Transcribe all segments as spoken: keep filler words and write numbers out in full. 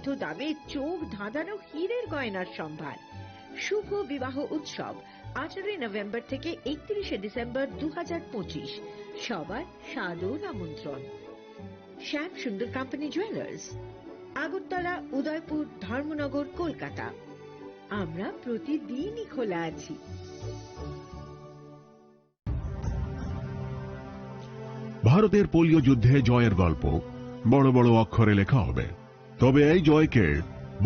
এত দামে চোখ ধাঁধানো হীরের গয়নার সম্ভার। শুভ বিবাহ উৎসব আঠারোই নভেম্বর থেকে একত্রিশে ডিসেম্বর দু হাজার পঁচিশ। সবার সাদর আমন্ত্রণ। শ্যাম সুন্দর কোম্পানি জুয়েলার্স, আগরতলা, উদয়পুর, ধর্মনগর, কলকাতা। আমরা প্রতিদিনই খোলা আছি। ভারতের পোলিও যুদ্ধে জয়ের গল্প বড় বড় অক্ষরে লেখা হবে। তবে এই জয়কে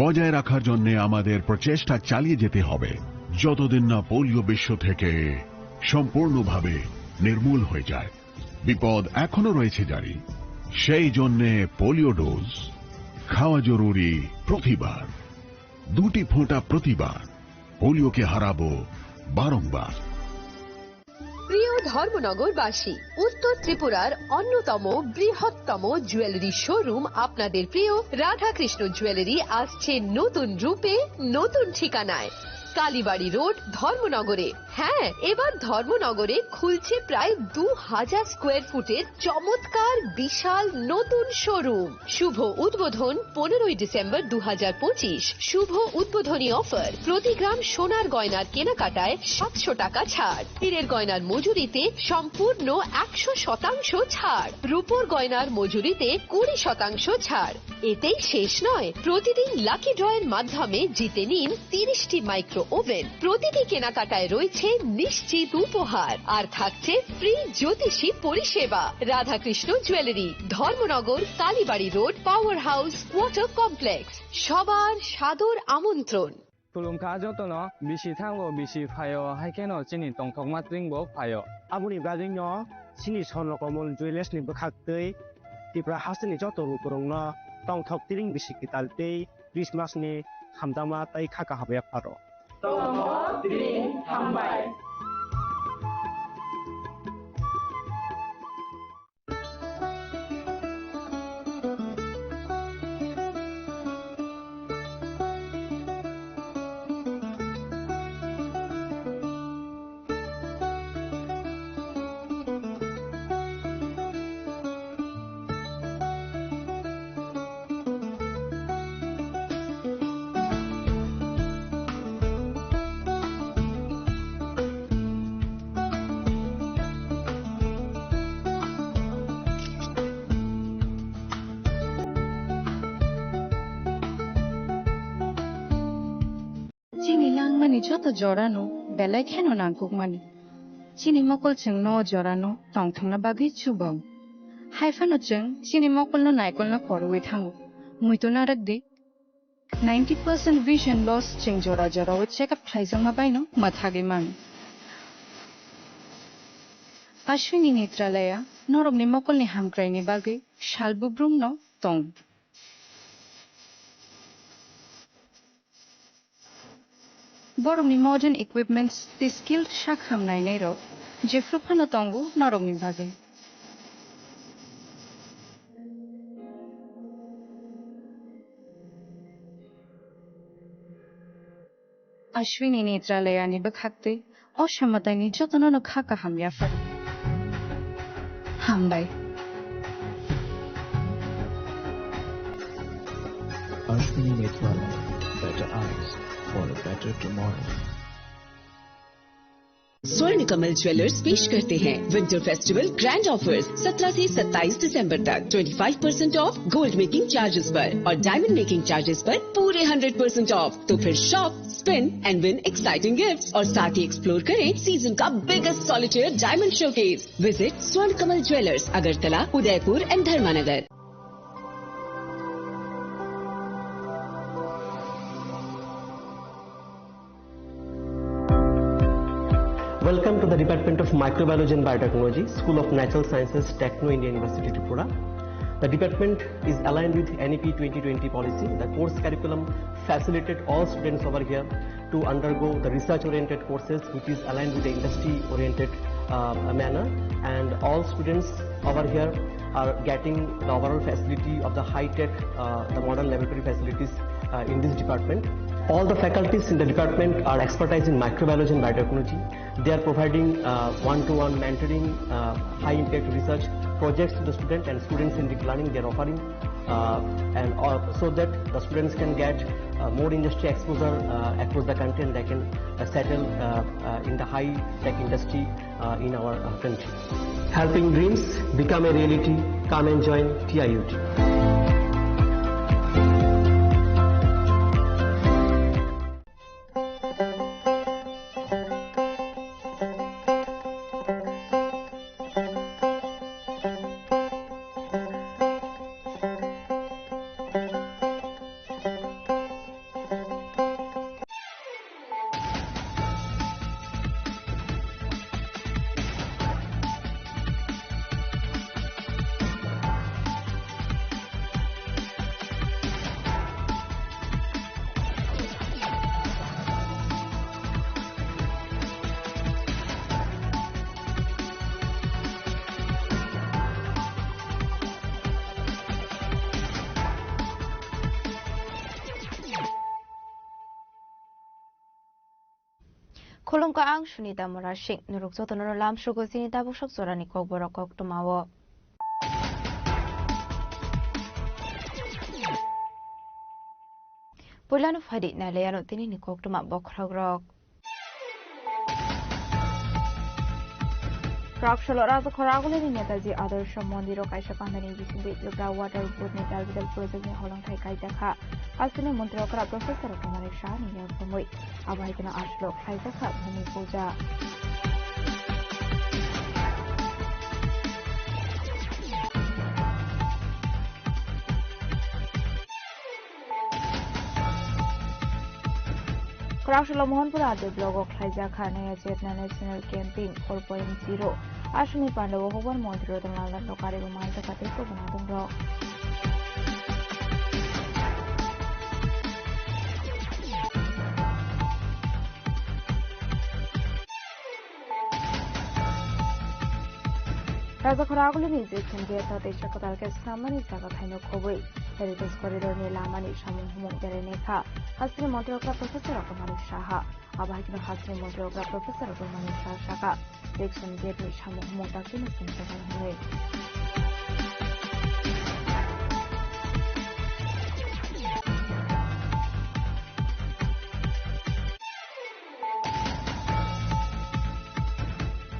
বজায় রাখার জন্য আমাদের প্রচেষ্টা চালিয়ে যেতে হবে, যতদিন না পোলিও বিশ্ব থেকে সম্পূর্ণভাবে নির্মূল হয়ে যায়। বিপদ এখনো রয়েছে জারি। সেই জন্যে পোলিও ডোজ খাওয়া জরুরি প্রতিবার, দুটি ফোঁটা প্রতিবার। পোলিওকে হারাবো বারংবার। প্রিয় ধর্মনগরবাসী, উত্তর ত্রিপুরার অন্যতম বৃহত্তম জুয়েলারি শোরুম আপনাদের প্রিয় রাধাকৃষ্ণ জুয়েলারি আসছে নতুন রূপে, নতুন ঠিকানায়। কালীবাড়ি রোড, ধর্মনগরে। হ্যাঁ, এবার ধর্মনগরে খুলছে প্রায় দু হাজার স্কোয়ার ফুটের চমৎকার বিশাল নতুন শোরুম। শুভ উদ্বোধন পনেরোই ডিসেম্বর দু হাজার পঁচিশ। শুভ উদ্বোধনী অফার, প্রতি গ্রাম সোনার গয়নার কেনাকাটায় সাতশো টাকা ছাড়, হীরের গয়নার মজুরিতে সম্পূর্ণ একশো শতাংশ ছাড়, রূপোর গয়নার মজুরিতে কুড়ি শতাংশ ছাড়। এতেই শেষ নয়, প্রতিদিন লাকি ড্রয়ের মাধ্যমে জিতে নিন তিরিশটি মাইক্রো ওভেন। প্রতিটি কেনাকাটায় রয়েছে নিশ্চিত উপহার, আর থাকছে ফ্রি জ্যোতিষী পরিষেবা। Radhakrishna jewellery, Dharmanagar, Kalibari road, power house, water complex. সবার সাদর আমন্ত্রণ। Khulumkha jotono, bisi thango, bisi phaio, hai kheno chini tongthokma tring bo phaio. Aboni bagwino chini Swarno Komol Jewellers ni bwkhaktwi Tripura hasteni joto lukurokno tongthok tring bisi kwtal tei Christmas ni hamjakma tei kha kaham yapharo. Tongthok tring hambai. Chini langmani joto jorano belai kheno nangkukmani. Chini mokol chwngno o jorano tongthokna bagwi chubago. Hai phano chwng chini mokolno naikolno phorwi thango. Muitu narwkdi. Ninety percent vision loss chwng jora jorao check up khlaijakma baino mwthagwi mano. Ashwini Netralaya norokni mokolni hamkraini bagwi sal bubrumno tongo. Borokni modern equipments tei skilled sak ham nainairok jephru phano tongo norokni bagwi. Ashwini Netralayani bwkhaktwi o samataini jotono no kha kaham yaphar. Hambai. Ashwini Netralaya, better eyes for a better tomorrow. स्वर्ण कमल ज्वेलर्स पेश करते हैं winter festival grand offers. सत्रह से सत्ताईस दिसंबर तक twenty five percent of gold making charges पर और डायमंड मेकिंग चार्जेस पर पूरे हंड्रेड परसेंट ऑफ। तो फिर shop, spend and win exciting gifts और साथ ही एक्सप्लोर करें सीजन का biggest solitaire diamond showcase. Visit स्वर्ण कमल ज्वेलर्स, अगरतला, उदयपुर एंड धर्मानगर। Welcome to the Department of Microbiology and Biotechnology, School of Natural Sciences, Techno India University, Tripura. The department is aligned with N E P twenty twenty policy. The course curriculum facilitated all students over here to undergo the research-oriented courses, which is aligned with the industry-oriented uh, manner. And all students over here are getting the overall facility of the high-tech, uh, the modern laboratory facilities uh, in this department. All the faculties in the department are expertise in microbiology and biotechnology. They are providing uh, one-to-one mentoring, uh, high-impact research projects to the student and students in the planning they're offering, uh, and all, so that the students can get, uh, more industry exposure, uh, across the country, and they can, uh, settle, uh, uh, in the high tech industry, uh, in our, uh, country. Helping dreams become a reality. Come and join T I U T. Khulumkha, ang Sunita Murasing. Norok jotono lamsogo chini tabuk sok jorani kokborok koktwmao. Puilano phaidi nailaiano tinini koktwma bokhorokrok. Raksolo Rajakhor Agulini Netaji Adarsha Mondiro kaisa pandani bisingtwi Tripura Water Board ni Talbidal project ni holongthai kaijakha. Hasteni montri okra Professor Rotto Manik Saha ni yakrumwi. Abo hai kheno aswk khlaijak kha Bhumi Puja. Kwraksolo Mohanpur R D block o khlaijak kha Naya Chetna National Campaign four point zero. Aswkni pandao hukbar montri Ratan Lal Rao karwi manjak kha tei kubun adongrok. Rajakhor Agulini Egyptian Gate no teisa kwtal khe snamnani jaga thaino khobwi Heritage Corridor ni lamani samung humung berainai kha. Hasteni montri okra Professor Ratan Manik Saha. Abo hai kheno hasteni montri okra Professor Ratan Manik Saha sakha, Egyptian Gate ni samung humung daktino sengjaknai hwnwi.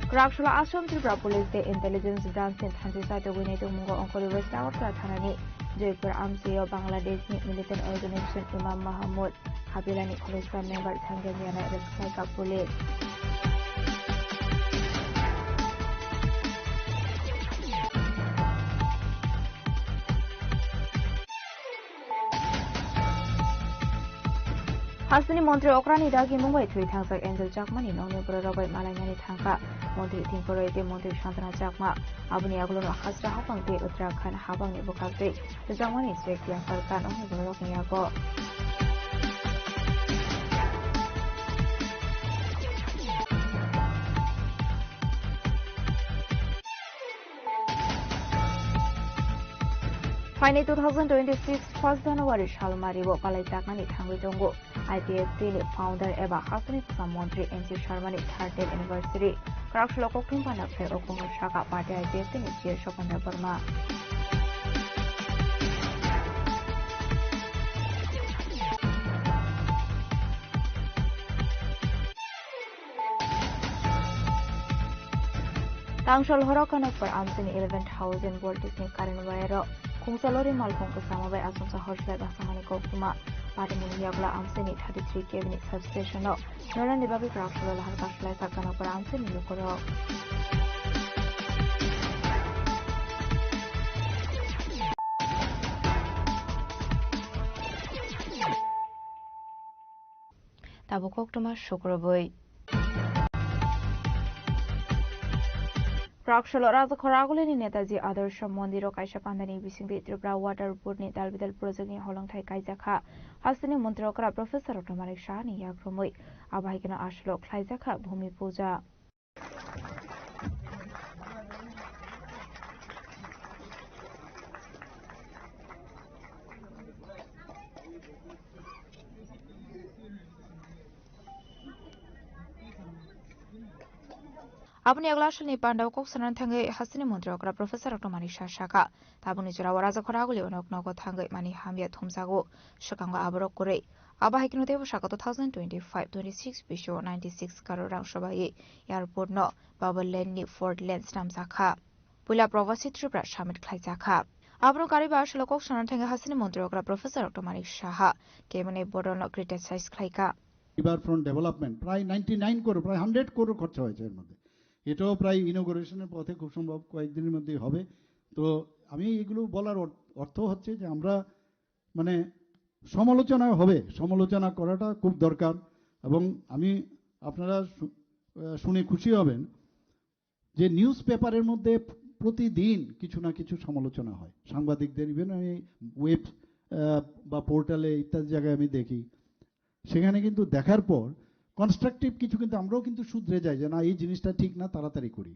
Kwraksolo Assam Tripura Police tei Intelligence Branch ni thansa chaitugwi naitukmungo Ongkori West Agartala thanani Joypur amchaio Bangladesh ni militant organization Imam Mahmud Kabilani khoroksa member thangya miyanai arrest khlaikha police. Hasteni montri okrani dagimung bai thwi thangjak Angel Chakmani nokni bororok bai malainani thangkha montri Thingkoroi tei montri Santana Chakma. Aboni yagulono Hajra habang tei Uttarakhand habangni bwkhaktwi rwjakmani chek yapharkha nokni bororokni yago. Phaini two thousand twenty-six first January salmario kalaijaknani thangwi tongo. I P F T ni founder eba hasteni kwcham montri N C Sharma ni third anniversary. Kwraksolo kokthum panda khlai o kongno sakha party I P F T ni C E Sopendra Verma. Tangsol horo Kanakpur amchaini eleven thousand voltage ni current wire o khungsa lori malkhung kwchama bai achomsa hor slai baksa mani koktwma. Patimoni yakla amchaini thirty three K V ni substation o norani bagwi kwraksolo lahar kaslai kha Kanakpur amchaini lukurok. Tabuk koktwma sukrubwi. Praksolo Rajakhor Agulini Netaji Adarsha Mondiro kaisa pandani bisingtwi Tripura Water Board ni Dalbidal project ni holongthai kaijakha. Hasteni montri okra Professor Rotto Manik Saha ni yakrumwi. Abo hai kheno aswk khlaijakha Bhumi Puja. Aboni yagulo asalni pandao kok sanani thangwi hasteni montri okra Professor Doctor Manik Saha sakha, tabukni jorao Rajakhor Aguli onok nogo thangwi mani hamya thumjago, swkango aborok kwrwi. Abo hai kheno teibo sakha two thousand twenty-five twenty-six bisio ninety-six crore rang sobai airport no Baba Lane ni fourth lane swnamjakha. Puila Pravasi Tripura Summit khlaijakha. Aborok kariba asalo kok sanani thangwi hasteni montri okra Professor Doctor Manik Saha kemune bodolno criticize khlaikha. River front development প্রায় ninety nine crore, প্রায় হান্ড্রেড করোড় খরচা হয়েছে এর মধ্যে। এটাও প্রায় ইনোগুরেশনের পথে, খুব সম্ভব কয়েকদিনের মধ্যেই হবে। তো আমি এগুলো বলার অর-, অর্থ হচ্ছে যে আমরা মানে সমালোচনা হবে, সমালোচনা করাটা খুব দরকার। এবং আমি, আপনারা শু-, আহ, শুনে খুশি হবেন যে নিউজ পেপারের মধ্যে প্রতিদিন কিছু না কিছু সমালোচনা হয়। সাংবাদিকদের, ইভেন আমি ওয়েব, আহ, বা পোর্টালে ইত্যাদি জায়গায় আমি দেখি, সেখানে কিন্তু দেখার পর কনস্ট্রাকটিভ কিছু, কিন্তু আমরাও কিন্তু শুধরে যাই যে না, এই জিনিসটা ঠিক না, তাড়াতাড়ি করি।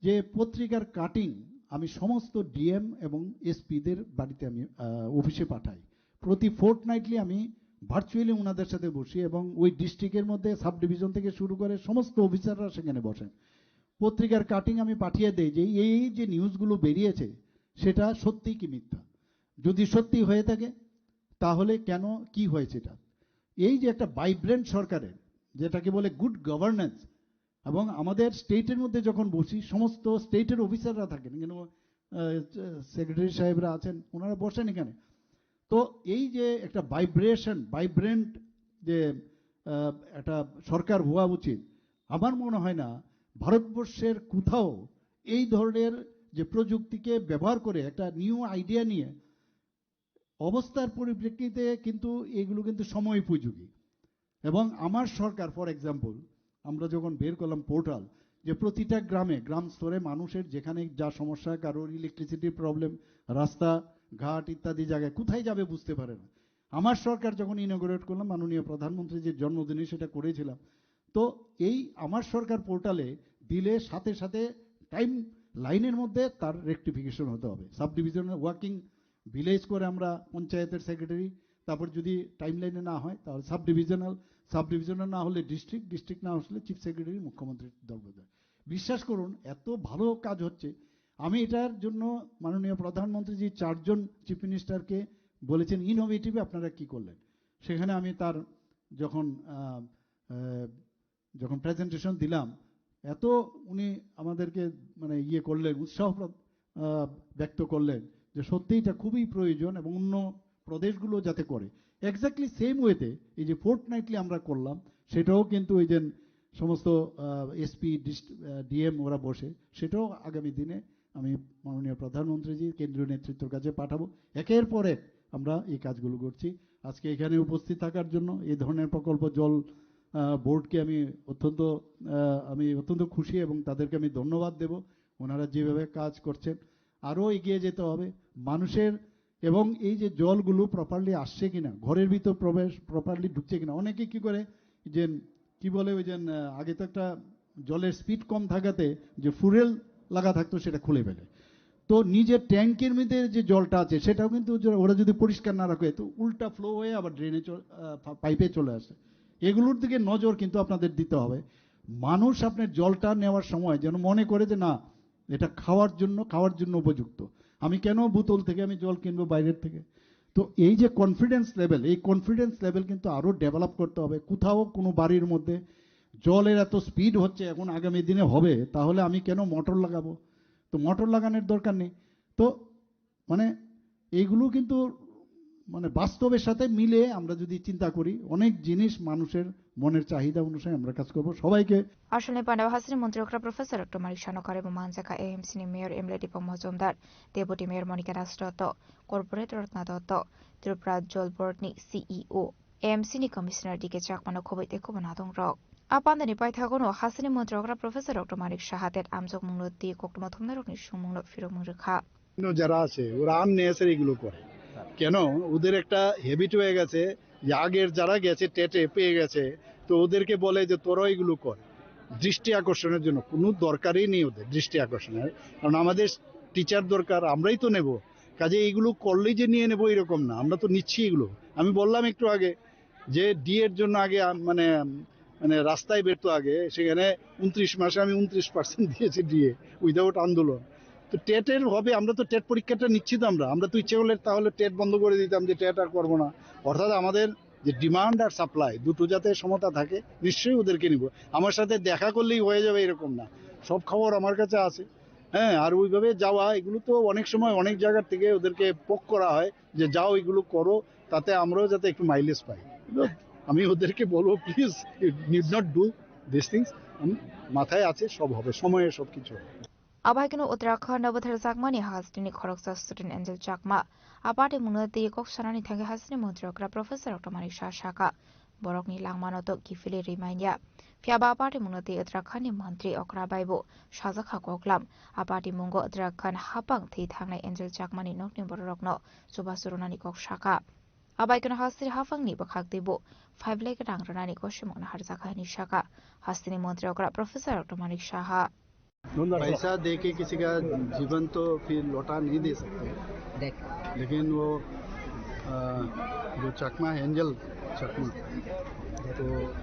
যে পত্রিকার কাটিং আমি সমস্ত ডিএম এবং এসপিদের বাড়িতে আমি, আহ, অফিসে পাঠাই। প্রতি ফোর্টনাইটলি আমি ভার্চুয়ালি ওনাদের সাথে বসি এবং ওই ডিস্ট্রিক্টের মধ্যে সাব ডিভিশন থেকে শুরু করে সমস্ত অফিসাররা সেখানে বসেন। পত্রিকার কাটিং আমি পাঠিয়ে দেই যে এই যে নিউজগুলো বেরিয়েছে, সেটা সত্যি কি মিথ্যা। যদি সত্যি হয়ে থাকে, তাহলে কেন, কি হয়েছে এটা? এই যে একটা ভাইব্রেন্ট সরকারের, যেটাকে বলে গুড গভর্নেন্স, এবং আমাদের স্টেটের মধ্যে যখন বসি, সমস্ত স্টেটের অফিসাররা থাকেন, কিন্তু সেক্রেটারি সাহেবরা আছেন, ওনারা বসেন এখানে। তো এই যে একটা ভাইব্রেশন, ভাইব্রেন্ট যে, আহ, একটা সরকার হওয়া উচিত, আমার মনে হয় না ভারতবর্ষের কোথাও এই ধরনের যে প্রযুক্তিকে ব্যবহার করে একটা নিউ আইডিয়া নিয়ে অবস্থার পরিপ্রেক্ষিতে কিন্তু এগুলো কিন্তু সময়োপযোগী। এবং আমার সরকার, ফর এক্সাম্পল, আমরা যখন বের করলাম পোর্টাল, যে প্রতিটা গ্রামে, গ্রাম স্তরে মানুষের যেখানে যা সমস্যা, কারোর ইলেকট্রিসিটির প্রবলেম, রাস্তা ঘাট ইত্যাদি জায়গায় কোথায় যাবে বুঝতে পারে না। আমার সরকার যখন ইনোগুরেট করলাম, মাননীয় প্রধানমন্ত্রী যে জন্মদিনে সেটা করেছিলাম, তো এই আমার সরকার পোর্টালে দিলে সাথে সাথে টাইম লাইনের মধ্যে তার রেকটিফিকেশন হতে হবে। সাব ডিভিশনাল ওয়ার্কিং ভিলেজ করে আমরা পঞ্চায়েতের সেক্রেটারি, তারপর যদি টাইম লাইনে না হয় তাহলে সাব ডিভিশনাল, সাব ডিভিশনাল না হলে ডিস্ট্রিক্ট, ডিস্ট্রিক্ট না হলে চিফ সেক্রেটারি, মুখ্যমন্ত্রীর দরবার। বিশ্বাস করুন, এত ভালো কাজ হচ্ছে। আমি এটার জন্য মাননীয় প্রধানমন্ত্রী যে চারজন চিফ মিনিস্টারকে বলেছেন, ইনোভেটিভ আপনারা কি করলেন। সেখানে আমি তার যখন আহ, আহ, যখন প্রেজেন্টেশন দিলাম, এত উনি আমাদেরকে মানে ইয়ে করলেন, উৎসাহ প্র-, আহ, ব্যক্ত করলেন যে সত্যি এটা খুবই প্রয়োজন এবং অন্য প্রদেশগুলো যাতে করে। এক্স্যাক্টলি সেম ওয়েতে এই যে ফোর্টনাইটলি আমরা করলাম, সেটাও কিন্তু ওই যে সমস্ত এসপি, ডিএম ওরা বসে, সেটাও আগামী দিনে আমি মাননীয় প্রধানমন্ত্রীজি, কেন্দ্রীয় নেতৃত্বের কাছে পাঠাবো। একের পর এক আমরা এই কাজগুলো করছি। আজকে এখানে উপস্থিত থাকার জন্য, এই ধরনের প্রকল্প জল আহ, বোর্ডকে আমি অত্যন্ত, আহ, আমি অত্যন্ত খুশি এবং তাদেরকে আমি ধন্যবাদ দেব। ওনারা যেভাবে কাজ করছেন, আরও এগিয়ে যেতে হবে। মানুষের এবং এই যে জলগুলো প্রপারলি আসছে কিনা, ঘরের ভিতর প্রবেশ প্রপারলি ঢুকছে কিনা। অনেকে কি করে যে, কি বলে ওই যে, আহ, আগে তো একটা জলের স্পিড কম থাকাতে যে ফুয়েল লাগা থাকতো, সেটা খুলে ফেলে। তো নিজের ট্যাঙ্কের মধ্যে যে জলটা আছে, সেটাও কিন্তু যে ওরা যদি পরিষ্কার না রাখে, তো উল্টা ফ্লো হয়ে আবার ড্রেনে চল-, আহ, পা-, পাইপে চলে আসে। এগুলোর দিকে নজর কিন্তু আপনাদের দিতে হবে। মানুষ আপনার জলটা নেওয়ার সময় যেন মনে করে যে, "না, এটা খাওয়ার জন্য, খাওয়ার জন্য উপযুক্ত। আমি কেন বোতল থেকে আমি জল কিনবো বাইরের থেকে?" তো এই যে কনফিডেন্স লেভেল, এই কনফিডেন্স লেভেল কিন্তু আরও ডেভেলপ করতে হবে। কোথাও কোনো বাড়ির মধ্যে জলের এত স্পিড হচ্ছে, এখন আগামী দিনে হবে, তাহলে আমি কেন মোটর লাগাবো? তো মোটর লাগানোর দরকার নেই। তো মানে এইগুলো কিন্তু মানে বাস্তবের সাথে মিলে আমরা যদি চিন্তা করি, অনেক জিনিস মানুষের মনের চাহিদা অনুসারে আমরা কাজ করব। সবাইকে Asalni pandao hasteni montri okra Professor Doctor Manik Saha no karibo manjakha A M C ni Mayor M L A Deepak Majumdar, Deputy Mayor Monika Das Dotto, Corporate Ratna Dotto, Tripura Jal Board ni C E O, A M C ni Commissioner D K Chakma no khoboi tei khoboi nadong rok. A pandani paithago no hasteni montri okra Professor Doctor Manik Saha tet amjokmung no twi koktwma thumnai rokni sungmung no phirokmung rwkha. অন্য যারা আছে, ওরা আননেসেসারি এগুলো করে। কেন? ওদের একটা হ্যাবিট হয়ে গেছে যে আগের যারা গেছে, টেটে পেয়ে গেছে, তো ওদেরকে বলে যে, "তোরাও এগুলো কর।" দৃষ্টি আকর্ষণের জন্য, কোনো দরকারই নেই ওদের দৃষ্টি আকর্ষণের। কারণ আমাদের টিচার দরকার, আমরাই তো নেব। কাজে এইগুলো করলেই যে নিয়ে নেব, এরকম না, আমরা তো নিচ্ছি এগুলো। আমি বললাম একটু আগে যে ডি এর জন্য আগে, আম, মানে, আম, মানে রাস্তায় বেরতো আগে, সেখানে ঊনত্রিশ মাসে আমি ঊনত্রিশ পার্সেন্ট দিয়েছি ডিএ, উইদাউট আন্দোলন। তো টেটের হবে, আমরা তো টেট পরীক্ষাটা নিচ্ছি তো আমরা, আমরা তো ইচ্ছে করলে তাহলে টেট বন্ধ করে দিতাম যে টেট আর করবো না। অর্থাৎ আমাদের যে ডিমান্ড আর সাপ্লাই দুটো যাতে সমতা থাকে, নিশ্চয়ই ওদেরকে নিব। আমার সাথে দেখা করলেই হয়ে যাবে এরকম না, সব খবর আমার কাছে আছে। হ্যাঁ, আর ওইভাবে যাওয়া, এগুলো তো অনেক সময় অনেক জায়গার থেকে ওদেরকে পোক করা হয় যে যাও এগুলো করো, তাতে আমরাও যাতে একটু মাইলেজ পাই। আমি ওদেরকে বলবো, please, you need not do this things. মাথায় আছে, সব হবে, সময়ে সব কিছু হবে। Abai keno Uttarakhand o bwtharjakmani hasteni khoroksa student Angel Chakma a party mungno tei kok sanani thangwi hasteni montri okra Professor Doctor Manik Saha sakha, borokni langmano to kiphilwi rwi manya. Phiya ba a party mungno tei Uttarakhand ni montri okra bai bo sajak kha koklam. A party mungo Uttarakhand hapang thwi thangnai Angel Chakmani nokni bororokno chubachu rwnani kok sakha. Abai keno hasteni haphangni bwkhak tei bo five lakh rang rwnani kosimokno harjakha hwnwi sakha hasteni montri okra Professor Doctor Manik Saha. पैसा दे के किसी का जीवन तो फिर लौटा नहीं दे सकते, देख। लेकिन वो, अ, जो चकमा है, एंजल चकमा, तो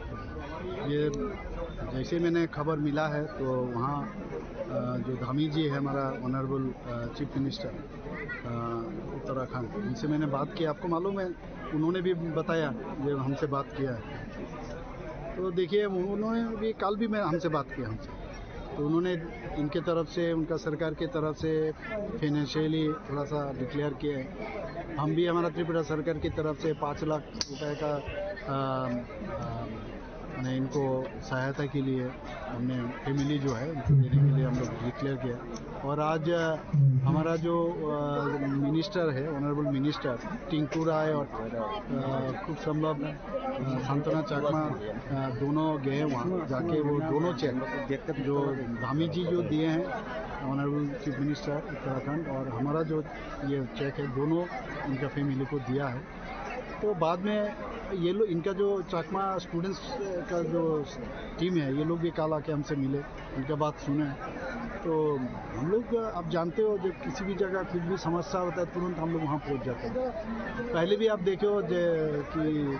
ये जैसे मैंने खबर मिला है तो वहाँ, अ, जो धामी जी है हमारा ऑनरेबल, अ, चीफ मिनिस्टर, अ, उत्तराखंड, उनसे मैंने बात की। आपको मालूम है, उन्होंने भी बताया, जब हमसे बात किया है। तो देखिए, उन्होंने भी, कल भी मैं, हमसे बात किया हमसे, तो उन्होंने इनके तरफ से, उनका सरकार के तरफ से फाइनेंशियली थोड़ा सा डिक्लेयर किया है। हम भी, हमारा त्रिपुरा सरकार की तरफ से पाँच लाख रुपए का, अ, अ, मैंने इनको सहायता के लिए हमने फैमिली जो है उनको देने के लिए हम लोग डिक्लेयर किया। और आज, अ, हमारा जो, अ, मिनिस्टर है, ऑनरेबल मिनिस्टर टिंकू राय और, अ, खूब संभव, अ, सांत्वना चाकमा, अ, दोनों गए वहाँ जाके, वो दोनों चेक जो धामी जी जो दिए हैं, ऑनरेबल चीफ मिनिस्टर उत्तराखंड, और हमारा जो ये चेक है, दोनों उनका फैमिली को दिया है। तो बाद में ये लोग, इनका जो चाकमा स्टूडेंट्स का जो टीम है, ये लोग भी कल आके हमसे मिले, उनका बात सुने। तो हम लोग, आप जानते हो, जब किसी भी जगह कुछ भी समस्या होता है, तुरंत हम लोग वहाँ पहुँच जाते हैं। पहले भी आप देखे हो जे कि,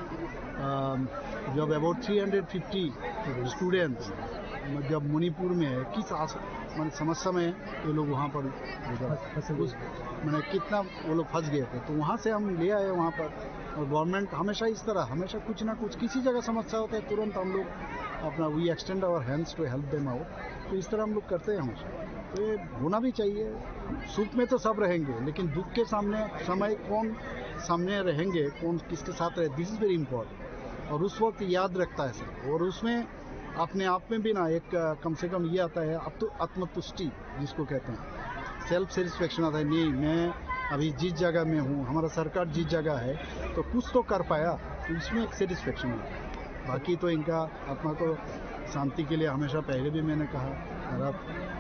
अम, जब about three hundred fifty students जब मणिपुर में है, किस आस-, माने समस्या में ये लोग वहाँ पर गुजर, उस, माने कितना वो लोग फंस गए थे, तो वहाँ से हम ले आए वहाँ पर। और गवर्नमेंट हमेशा इस तरह, हमेशा कुछ ना कुछ, किसी जगह समस्या होता है, तुरंत हम लोग अपना, we extend our hands to help them out। तो इस तरह हम लोग करते हैं हमेशा। तो ये होना भी चाहिए। सुख में तो सब रहेंगे, लेकिन दुख के सामने, समय कौन सामने रहेंगे, कौन किसके साथ रहे, this is very important। और उस वक्त याद रखता है सब। और उसमें अपने आप में भी ना एक, अ, कम से कम ये आता है, आत्म-, आत्मतुष्टि जिसको कहते हैं, सेल्फ सेटिस्फैक्शन आता है, नहीं, मैं अभी जिस जगह में हूँ, हमारा सरकार जिस जगह है, तो कुछ तो कर पाया, तो इसमें एक सेटिस्फैक्शन है। बाकी तो इनका आत्मा को शांति के लिए हमेशा, पहले भी मैंने कहा और आप,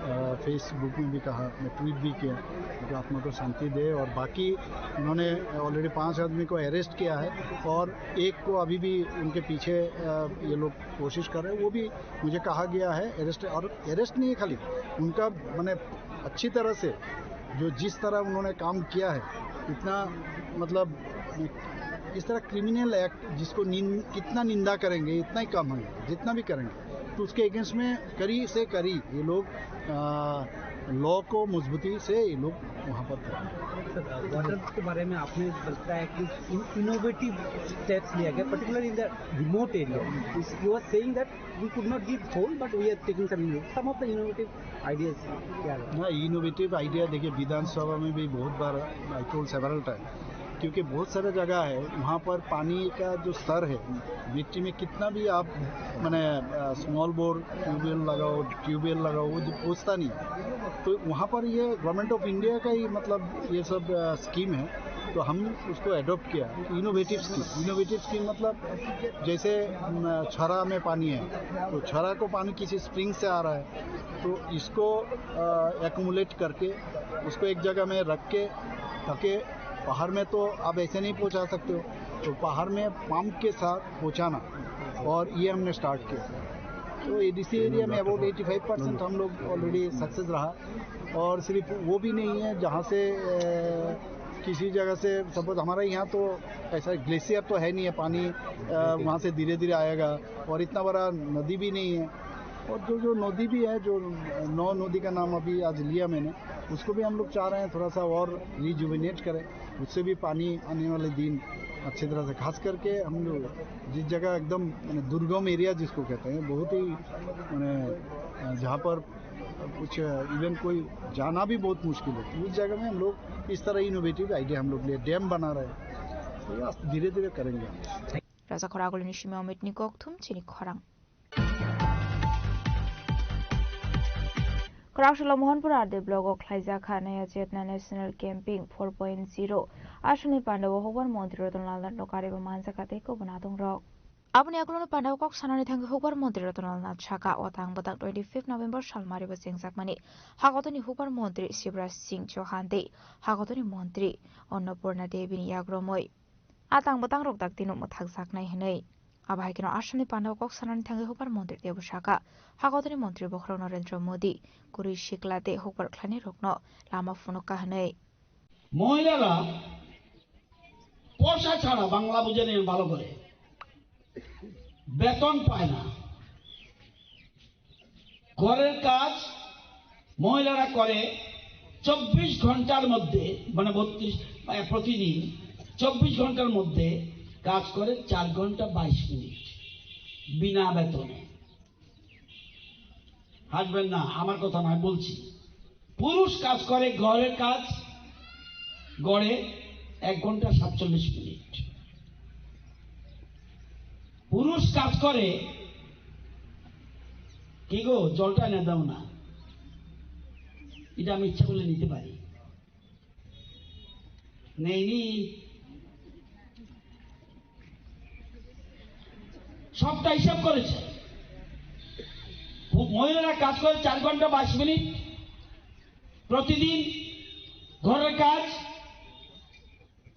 अ, फेसबुक में भी कहा, मैं ट्वीट भी किया, उनकी आत्मा को शांति दे। और बाकी उन्होंने ऑलरेडी पांच आदमी को अरेस्ट किया है और एक को अभी भी उनके पीछे, अ, ये लोग कोशिश कर रहे हैं, वो भी मुझे कहा गया है अरेस्ट, और अरेस्ट नहीं है खाली, उनका, मैंने, अच्छी तरह से जो जिस तरह उन्होंने काम किया है, इतना, मतलब, इस तरह क्रिमिनल एक्ट जिसको निन-, कितना निंदा करेंगे, इतना ही कम है, जितना भी करेंगे, तो उसके अगेंस्ट में कड़ी से कड़ी ये लोग, आ, लॉ को मजबूती से ये लोग वहाँ पर करेंगे। सर, वाटर के बारे में आपने बताया कि इन-, इनोवेटिव स्टेप्स लिया गया, particularly in the remote area। You are saying that we could not give whole, but we are taking some, some of the innovative ideas क्या है? ना, इनोवेटिव आइडिया, देखिए, विधानसभा में भी बहुत बार, I told several time, क्योंकि बहुत सारे जगह है, वहाँ पर पानी का जो स्तर है, मिट्टी में कितना भी आप, मैंने, अ, स्मॉल बोर ट्यूबवेल लगाओ, ट्यूबवेल लगाओ, वो जो पहुँचता नहीं है। तो वहाँ पर ये गवर्नमेंट ऑफ इंडिया का ही, मतलब, ये सब, अ, स्कीम है, तो हम उसको एडॉप्ट किया। इनोवेटिव स्कीम, इनोवेटिव स्कीम मतलब जैसे, अम, छरा में पानी है, तो छरा को पानी किसी स्प्रिंग से आ रहा है, तो इसको, अ, एक्यूमुलेट करके उसको एक जगह में रख के, ताकि पहाड़ में तो आप ऐसे नहीं पहुंचा सकते हो, तो पहाड़ में पंप के साथ पहुंचाना, और ये हमने स्टार्ट किया। तो एडीसी एरिया में अबाउट एटी फ़ाइव परसेंट हम लोग ऑलरेडी सक्सेस रहा, और सिर्फ वो भी नहीं है, जहाँ से, अ, किसी जगह से, सपोज हमारे यहाँ तो ऐसा ग्लेशियर तो है नहीं है, पानी अ, वहाँ से धीरे धीरे आएगा और इतना बड़ा नदी भी नहीं है। और जो जो नदी भी है, जो नौ नदी का नाम अभी आज लिया मैंने, उसको भी हम लोग चाह रहे हैं थोड़ा सा और रिजुविनेट करें, उससे भी पानी आने वाले दिन अच्छी तरह से, खास करके हम लोग जिस जगह एकदम, माने, दुर्गम एरिया जिसको कहते हैं, बहुत ही, माने, अ, जहाँ पर कुछ, इवन कोई जाना भी बहुत मुश्किल है, तो उस जगह में हम लोग इस तरह इनोवेटिव आइडिया हम लोग लिए डैम बना रहे हैं, तो ये धीरे धीरे करेंगे हम। Raja khorang agulini simi omitni kokthum chini khorang. Khorang salo Mohanpur R D block o khlaijak kha Naya Chetna National Camping four point zero. Aswkni pandao hukbar montri Ratan Lal Nath no karibo manjak kha tei kubun adongrok. Aboni aguloni pandao kok sanani thangwi hukbar montri Ratan Lal Nath saka o tang bwtang twenty fifth November sal maribo chengjakmani hakotorni hukbar montri Shivraj Singh Chauhan tei hakotorni montri Annapurna Debini yagromwi. A tang bwtangrok daktino mwthakjaknai hwnwi. Abo hai kheno Assamni pandao kok sanani thangwi hukbar montri teibo saka, hakotorni montri bokhorok Narendra Modi kwrwi sikla tei hukbar khlainairokno lama phunukha hwnwi. মহিলারা পয়সা ছাড়া, বাংলা বুঝে নেন ভালো করে, বেতন পায় না। ঘরের কাজ মহিলারা করে চব্বিশ ঘন্টার মধ্যে, মানে বত্রিশ, আহ, প্রতিদিন চব্বিশ ঘন্টার মধ্যে কাজ করে চার ঘন্টা বাইশ মিনিট বিনা বেতনে। হাসবেন না, আমার কথা নয়, বলছি। পুরুষ কাজ করে, ঘরের কাজ গড়ে এক ঘন্টা সাতচল্লিশ মিনিট। পুরুষ কাজ করে, কি গো, জলটা এনে দাও না, এটা আমি ইচ্ছা করলে নিতে পারি। নেইনি, সবটা হিসাব করেছে। মহিলারা কাজ করে চার ঘন্টা বাইশ মিনিট প্রতিদিন, ঘরের কাজ।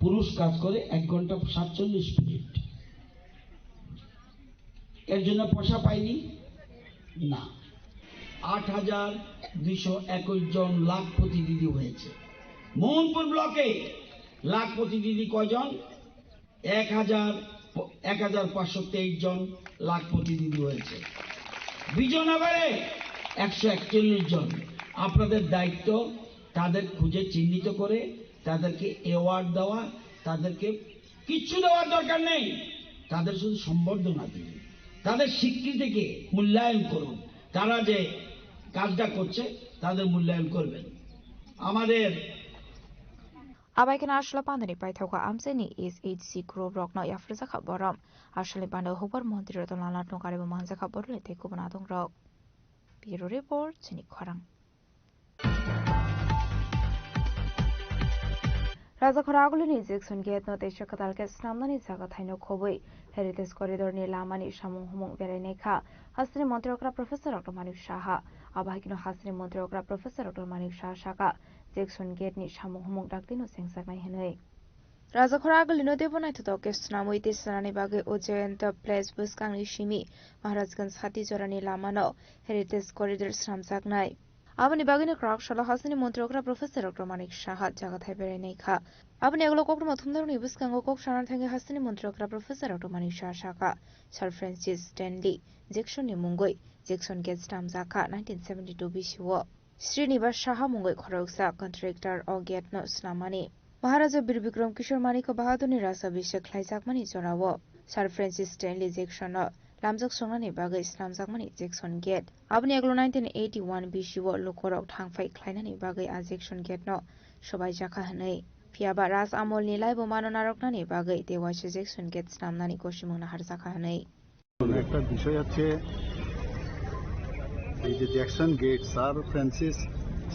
পুরুষ কাজ করে এক ঘন্টা সাতচল্লিশ মিনিট। এর জন্য পয়সা পাইনি? না। আট হাজার দুইশো একুশ জন লাখপতি দিদি হয়েছে। মোহনপুর ব্লকে লাখপতি দিদি কয়জন? এক হাজার, এক হাজার পাঁচশো তেইশ জন লাখপতি দিদি হয়েছে। বিজয়নগরে একশো একচল্লিশ জন। আপনাদের দায়িত্ব তাদের খুঁজে চিহ্নিত করে তাদেরকে অ্যাওয়ার্ড দেওয়া, তাদেরকে কিচ্ছু দেওয়ার দরকার নেই, তাদের শুধু সম্বর্ধনা দিন, তাদের স্বীকৃতিকে মূল্যায়ন করুন। তারা যে কাজটা করছে, তাদের মূল্যায়ন করবেন। আমাদের Abai kheno aswla pandani paithakgo amchaini S H C group rokno yapharjakha borom. Aswlni pandao hukbar montri Ratan Lal Nath no karibo manjakha boromni tei kubun adongrok. Bureau Report, chini khorang. Raja khorang agulini Jackson Gate no teisa kwtal khe snamnani jaga thaino khobwi Heritage Corridor ni lama ni samung humung berai nai kha hasteni montri okra Professor Doctor Manik Saha. Abo hai kheno hasteni montri okra Professor Doctor Manik Saha saka Jackson Gate ni samung humung daktino chengjaknai hwnwi. Raja khorang agulino teibo naithotok khe swnamwi tei swnamnani bagwi o Jayanta Place bwskangni simi Maharajganj Hatijorani lamano Heritage Corridor swnamjaknai. Aboni bagwino kwrak salo hasteni montri okra Professor Doctor Manik Saha jaga thai berai nai kha. Aboni ulo kokrwma thumnarokni bwskango kok sana thangwi hasteni montri okra Professor Doctor Manik Saha saka, Sir Francis Stanley Jackson ni mungwi Jackson Gate swnamjak kha nineteen seventy two B C o. Srinivas Saha mungwi khoroksa contractor o gate no swnamani. Maharaja Bir Bikram Kishore Manikya Bahadurni Rajabhishek khlaijakmani jorao Sir Francis Stanley Jackson no lamjak songnani bagwi swnamjakmani Jackson Gate. Aboni aglo nineteen eighty-one B C o lukorok thangphai khlainani bagwi a Jackson Gate no sobaijak kha hwnwi. Phiyaba Raj amolni laibumano narwknani bagwi tei waisa Jackson Gate swnamnani gosimungno harjakha hwnwi. একটা বিষয় আছে, এই যে Jackson gate, sir Francis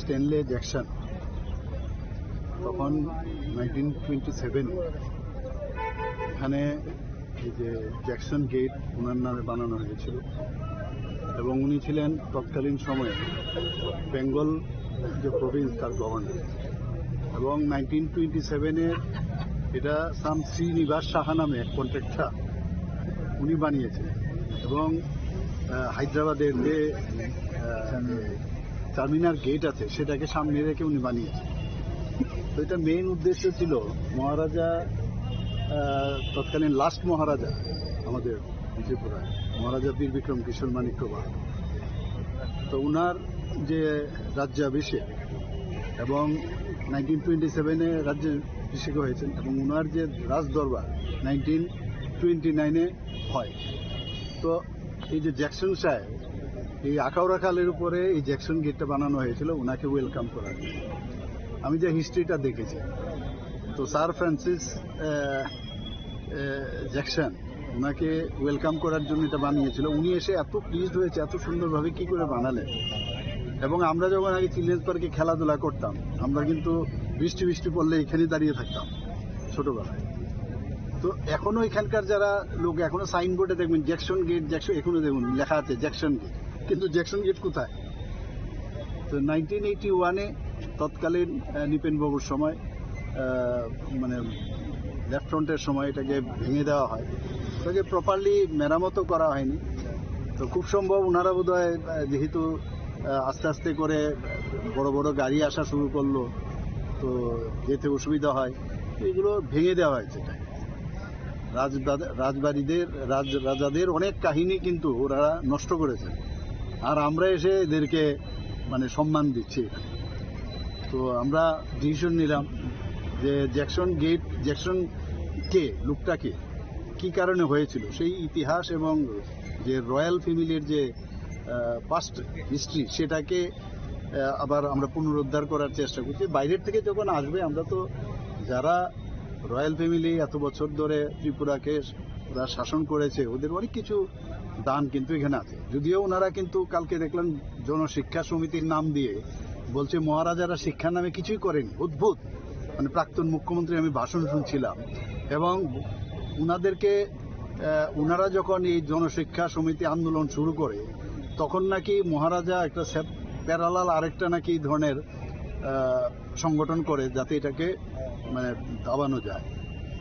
Stanley Jackson, তখন nineteen twenty seven এখানে এই যে Jackson gate ওনার নামে বানানো হয়েছিল এবং উনি ছিলেন তৎকালীন সময়ে বেঙ্গল যে প্রভিন্স, তার গভর্নর। এবং নাইনটিন টোয়েন্টি সেভেনের এটা সাম শ্রীনিবাস সাহা নামে এক কন্ট্রাক্টর, উনি বানিয়েছিলেন। এবং আহ, হায়দ্রাবাদের যে আহ, চারমিনার গেট আছে, সেটাকে সামনে রেখে উনি বানিয়েছেন। এটা মেইন উদ্দেশ্য ছিল মহারাজা, আহ, তৎকালীন লাস্ট মহারাজা আমাদের ত্রিপুরা, মহারাজা বীর বিক্রম কিশোর মাণিক্য বাহাদুর। তো ওনার যে রাজ্যাভিষেক এবং নাইনটিন টোয়েন্টি সেভেনে রাজ্যাভিষেক হয়েছেন এবং ওনার যে রাজদরবার নাইনটিন টোয়েন্টি নাইনে হয়। তো এই যে জ্যাকসন সাহেব, এই আখাউড়া খালের উপরে এই জ্যাকসন গেটটা বানানো হয়েছিল ওনাকে ওয়েলকাম করার জন্য। আমি যে হিস্ট্রিটা দেখেছি, তো স্যার ফ্রান্সিস, আহ, আহ, জ্যাকসন ওনাকে ওয়েলকাম করার জন্য এটা বানিয়েছিল। উনি এসে এত প্লিজড হয়েছে, এত সুন্দরভাবে কি করে বানালেন। এবং আমরা যখন আগে চিলড্রেন্স পার্কে খেলাধুলা করতাম, আমরা কিন্তু বৃষ্টি বৃষ্টি পড়লে এখানে দাঁড়িয়ে থাকতাম ছোটবেলায়। তো এখনো এখানকার যারা লোক এখনো সাইনবোর্ডে দেখবেন জ্যাকসন গেট, জ্যাকসন, এখনো দেখুন লেখা আছে জ্যাকসন গেট, কিন্তু জ্যাকসন গেট কোথায়? তো নাইনটিন এইটি ওয়ানে তৎকালীন, আহ, নৃপেনবাবুর সময়, আহ, মানে লেফট ফ্রন্টের সময় এটাকে ভেঙে দেওয়া হয়, এটাকে প্রপারলি মেরামতও করা হয়নি। তো খুব সম্ভব ওনারা বোধহয়, আহ, যেহেতু, আহ, আস্তে আস্তে করে বড় বড় গাড়ি আসা শুরু করলো, তো যেতে অসুবিধা হয়, তো এগুলো ভেঙে দেওয়া হয়েছে। রাজবাদ-, রাজবাড়িদের, রাজ-, রাজাদের অনেক কাহিনী কিন্তু ওরা নষ্ট করেছে, আর আমরা এসে এদেরকে মানে সম্মান দিচ্ছি। তো আমরা ডিসিশন নিলাম যে জ্যাকসন গেট, জ্যাকসন কে, লোকটা কে, কি কারণে হয়েছিল, সেই ইতিহাস এবং যে রয়্যাল ফ্যামিলির যে, আহ, পাস্ট হিস্ট্রি, সেটাকে, আহ, আবার আমরা পুনরুদ্ধার করার চেষ্টা করছি। বাইরের থেকে যখন আসবে, আমরা তো, যারা রয়্যাল ফ্যামিলি এত বছর ধরে ত্রিপুরাকে ওরা শাসন করেছে, ওদের অনেক কিছু দান কিন্তু এখানে আছে। যদিও ওনারা কিন্তু কালকে দেখলাম জনশিক্ষা সমিতির নাম দিয়ে বলছে মহারাজারা শিক্ষার নামে কিছুই করেনি, অদ্ভুত। মানে প্রাক্তন মুখ্যমন্ত্রী, আমি ভাষণ শুনছিলাম এবং ওনাদেরকে, আহ, ওনারা যখন এই জনশিক্ষা সমিতি আন্দোলন শুরু করে, তখন নাকি মহারাজা একটা প্যারালাল আরেকটা নাকি এই ধরনের, আহ, সংগঠন করে, যাতে এটাকে মানে দাবানো যায়।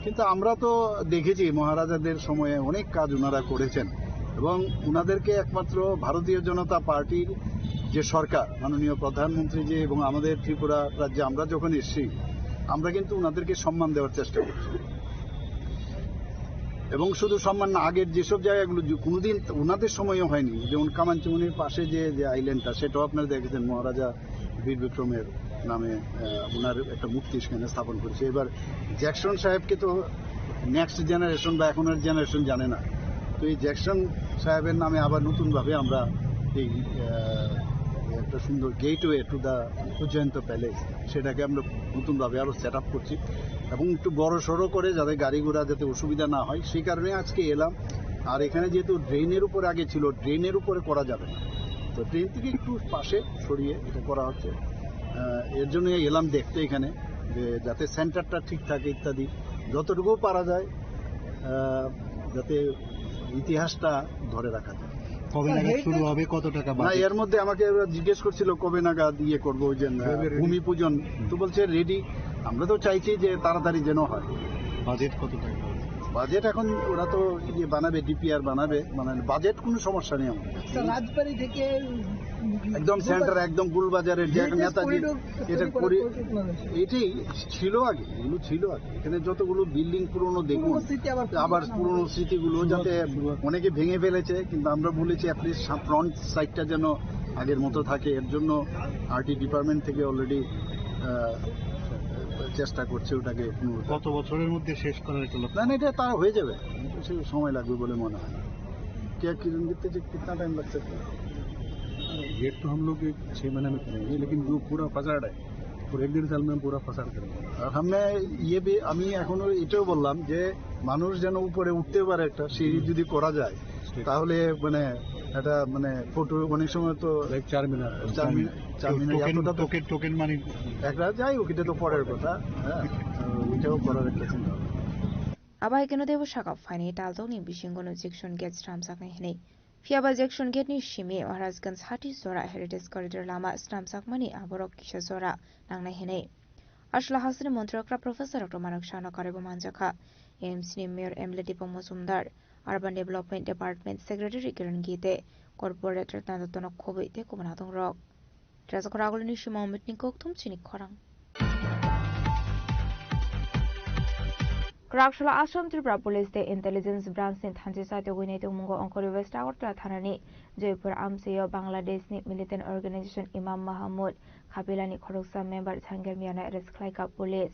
কিন্তু আমরা তো দেখেছি মহারাজাদের সময়ে অনেক কাজ ওনারা করেছেন এবং ওনাদেরকে একমাত্র ভারতীয় জনতা পার্টির যে সরকার, মাননীয় প্রধানমন্ত্রী যে এবং আমাদের ত্রিপুরা রাজ্যে আমরা যখন এসেছি, আমরা কিন্তু ওনাদেরকে সম্মান দেওয়ার চেষ্টা করছি। এবং শুধু সম্মান না, আগের যেসব জায়গাগুলো যে কোনোদিন ওনাদের সময়ও হয়নি, যেমন কামানচুমনির পাশে যে, যে আইল্যান্ডটা, সেটাও আপনারা দেখেছেন, মহারাজা বীর বিক্রমের নামে, আহ, ওনার একটা মূর্তি সেখানে স্থাপন করেছে। এবার জ্যাকসন সাহেবকে তো নেক্সট জেনারেশন বা এখনকার জেনারেশন জানে না। তো এই জ্যাকসন সাহেবের নামে আবার নতুনভাবে আমরা এই, আহ, একটা সুন্দর গেটওয়ে টু দ্য উজ্জয়ন্ত প্যালেস, সেটাকে আমরা নতুনভাবে আরও সেট আপ করছি এবং একটু বড় সড়ো করে যাতে গাড়ি ঘোড়া যাতে অসুবিধা না হয়, সেই কারণে আজকে এলাম। আর এখানে যেহেতু ড্রেনের উপরে আগে ছিল, ড্রেনের উপরে করা যাবে না, তো ড্রেন থেকে একটু পাশে সরিয়ে এটা করা হচ্ছে। আহ, এর জন্য এলাম দেখতে এখানে, যে যাতে সেন্টারটা ঠিক থাকে ইত্যাদি, যতটুকু পারা যায়, আহ, যাতে ইতিহাসটা ধরে রাখা যায়। কবে নাগাদ শুরু হবে, কত টাকা না, বাজেট? এর মধ্যে আমাকে ওরা জিজ্ঞেস করছিল কবে নাগাদ ইয়ে করবো, ওই যে, আহ, ভূমি পূজন। তো বলছে রেডি। আমরা তো চাইছি যে তাড়াতাড়ি যেন হয়। বাজেট কত টাকা? বাজেট এখন ওরা তো ইয়ে বানাবে, ডিপিআর বানাবে, মানে বাজেট কোনো সমস্যা নেই আমাদের। স্যার, রাজবাড়ি থেকে একদম সেন্টার, একদম গুলবাজারের যে হেরিটেজ নেতাজি, করিডোর এটা তৈরি করার করি-, পরিকল্পনা রয়েছে। এটাই ছিল আগে, এগুলো ছিল আগে। এখানে যতগুলো বিল্ডিং পুরনো দেখুন, পুরনো স্মৃতি আবার ফিরিয়ে আবার আনা পুরনো হবে। স্মৃতিগুলো শুরুয়াত, যাতে শুরুয়াত। অনেকে ভেঙে ফেলেছে, কিন্তু আমরা বলেছি অ্যাটলিস্ট ফ্রন্ট সাইডটা যেন আগের মতো থাকে। এর জন্য আরটি ডিপার্টমেন্ট থেকে অলরেডি, আহ, চেষ্টা করছে ওটাকে পুনরুদ্ধার। কত বছরের মধ্যে শেষ করার একটা লক্ষ্য? না, না, এটা তার হয়ে যাবে, একটু সময় লাগবে বলে মনে হয়। क्या किरण कितने, कितना टाइम लग सकता है? गेट तो हम लोग एक छः महीने में करेंगे, लेकिन जो पूरा फसाड है, पूरा एक डेढ़ साल में हम पूरा फसाड करेंगे। আর আমি, ইয়ে বি-, আমি এখনো এটাও বললাম যে মানুষ যেন উপরে উঠতে পারে, একটা সিঁড়ি যদি করা যায়, তাহলে মানে একটা মানে ফটো অনেক সময় তো লাইক চার মিনার। চার মিনার, চার মিনার টোকেন, এতটা তো টোকেন, টোকেন মানি। একটা যাই হোক, এটা তো পরের কথা, হ্যাঁ, তো ওইটাও করার একটা চিন্তা ভাবনা। Abo hai kheno teibo sakha phainai taldokni bisingo no Jackson Gate sramjaknai hinwi. Phiya ba Jackson Gate ni simi Maharajganj hati jora Heritage Corridor lama sramjakmani aborok kisa jora nangnai hinwi. Aswla hasteni montri okra Professor Doctor Manik Saha no karwi bo manjakha. A M C ni Mayor M L A Deepak Majumdar, Urban Development Department Secretary Kiran Gite, Corporator Nandatana Khoboi tei kubun adongrok. Rajakhor agulini sima Amit ni kokthum chini khorang. Kwraksalo Assam Tripura Police tei Intelligence Branch ni thanchi chatugwi naitukmungo Ongkori West Agartala thanani Joypur amchaio Bangladesh ni militant organization Imam Mahamud Kapilani khoroksa member Jahangir Miano arrest khlaikha police.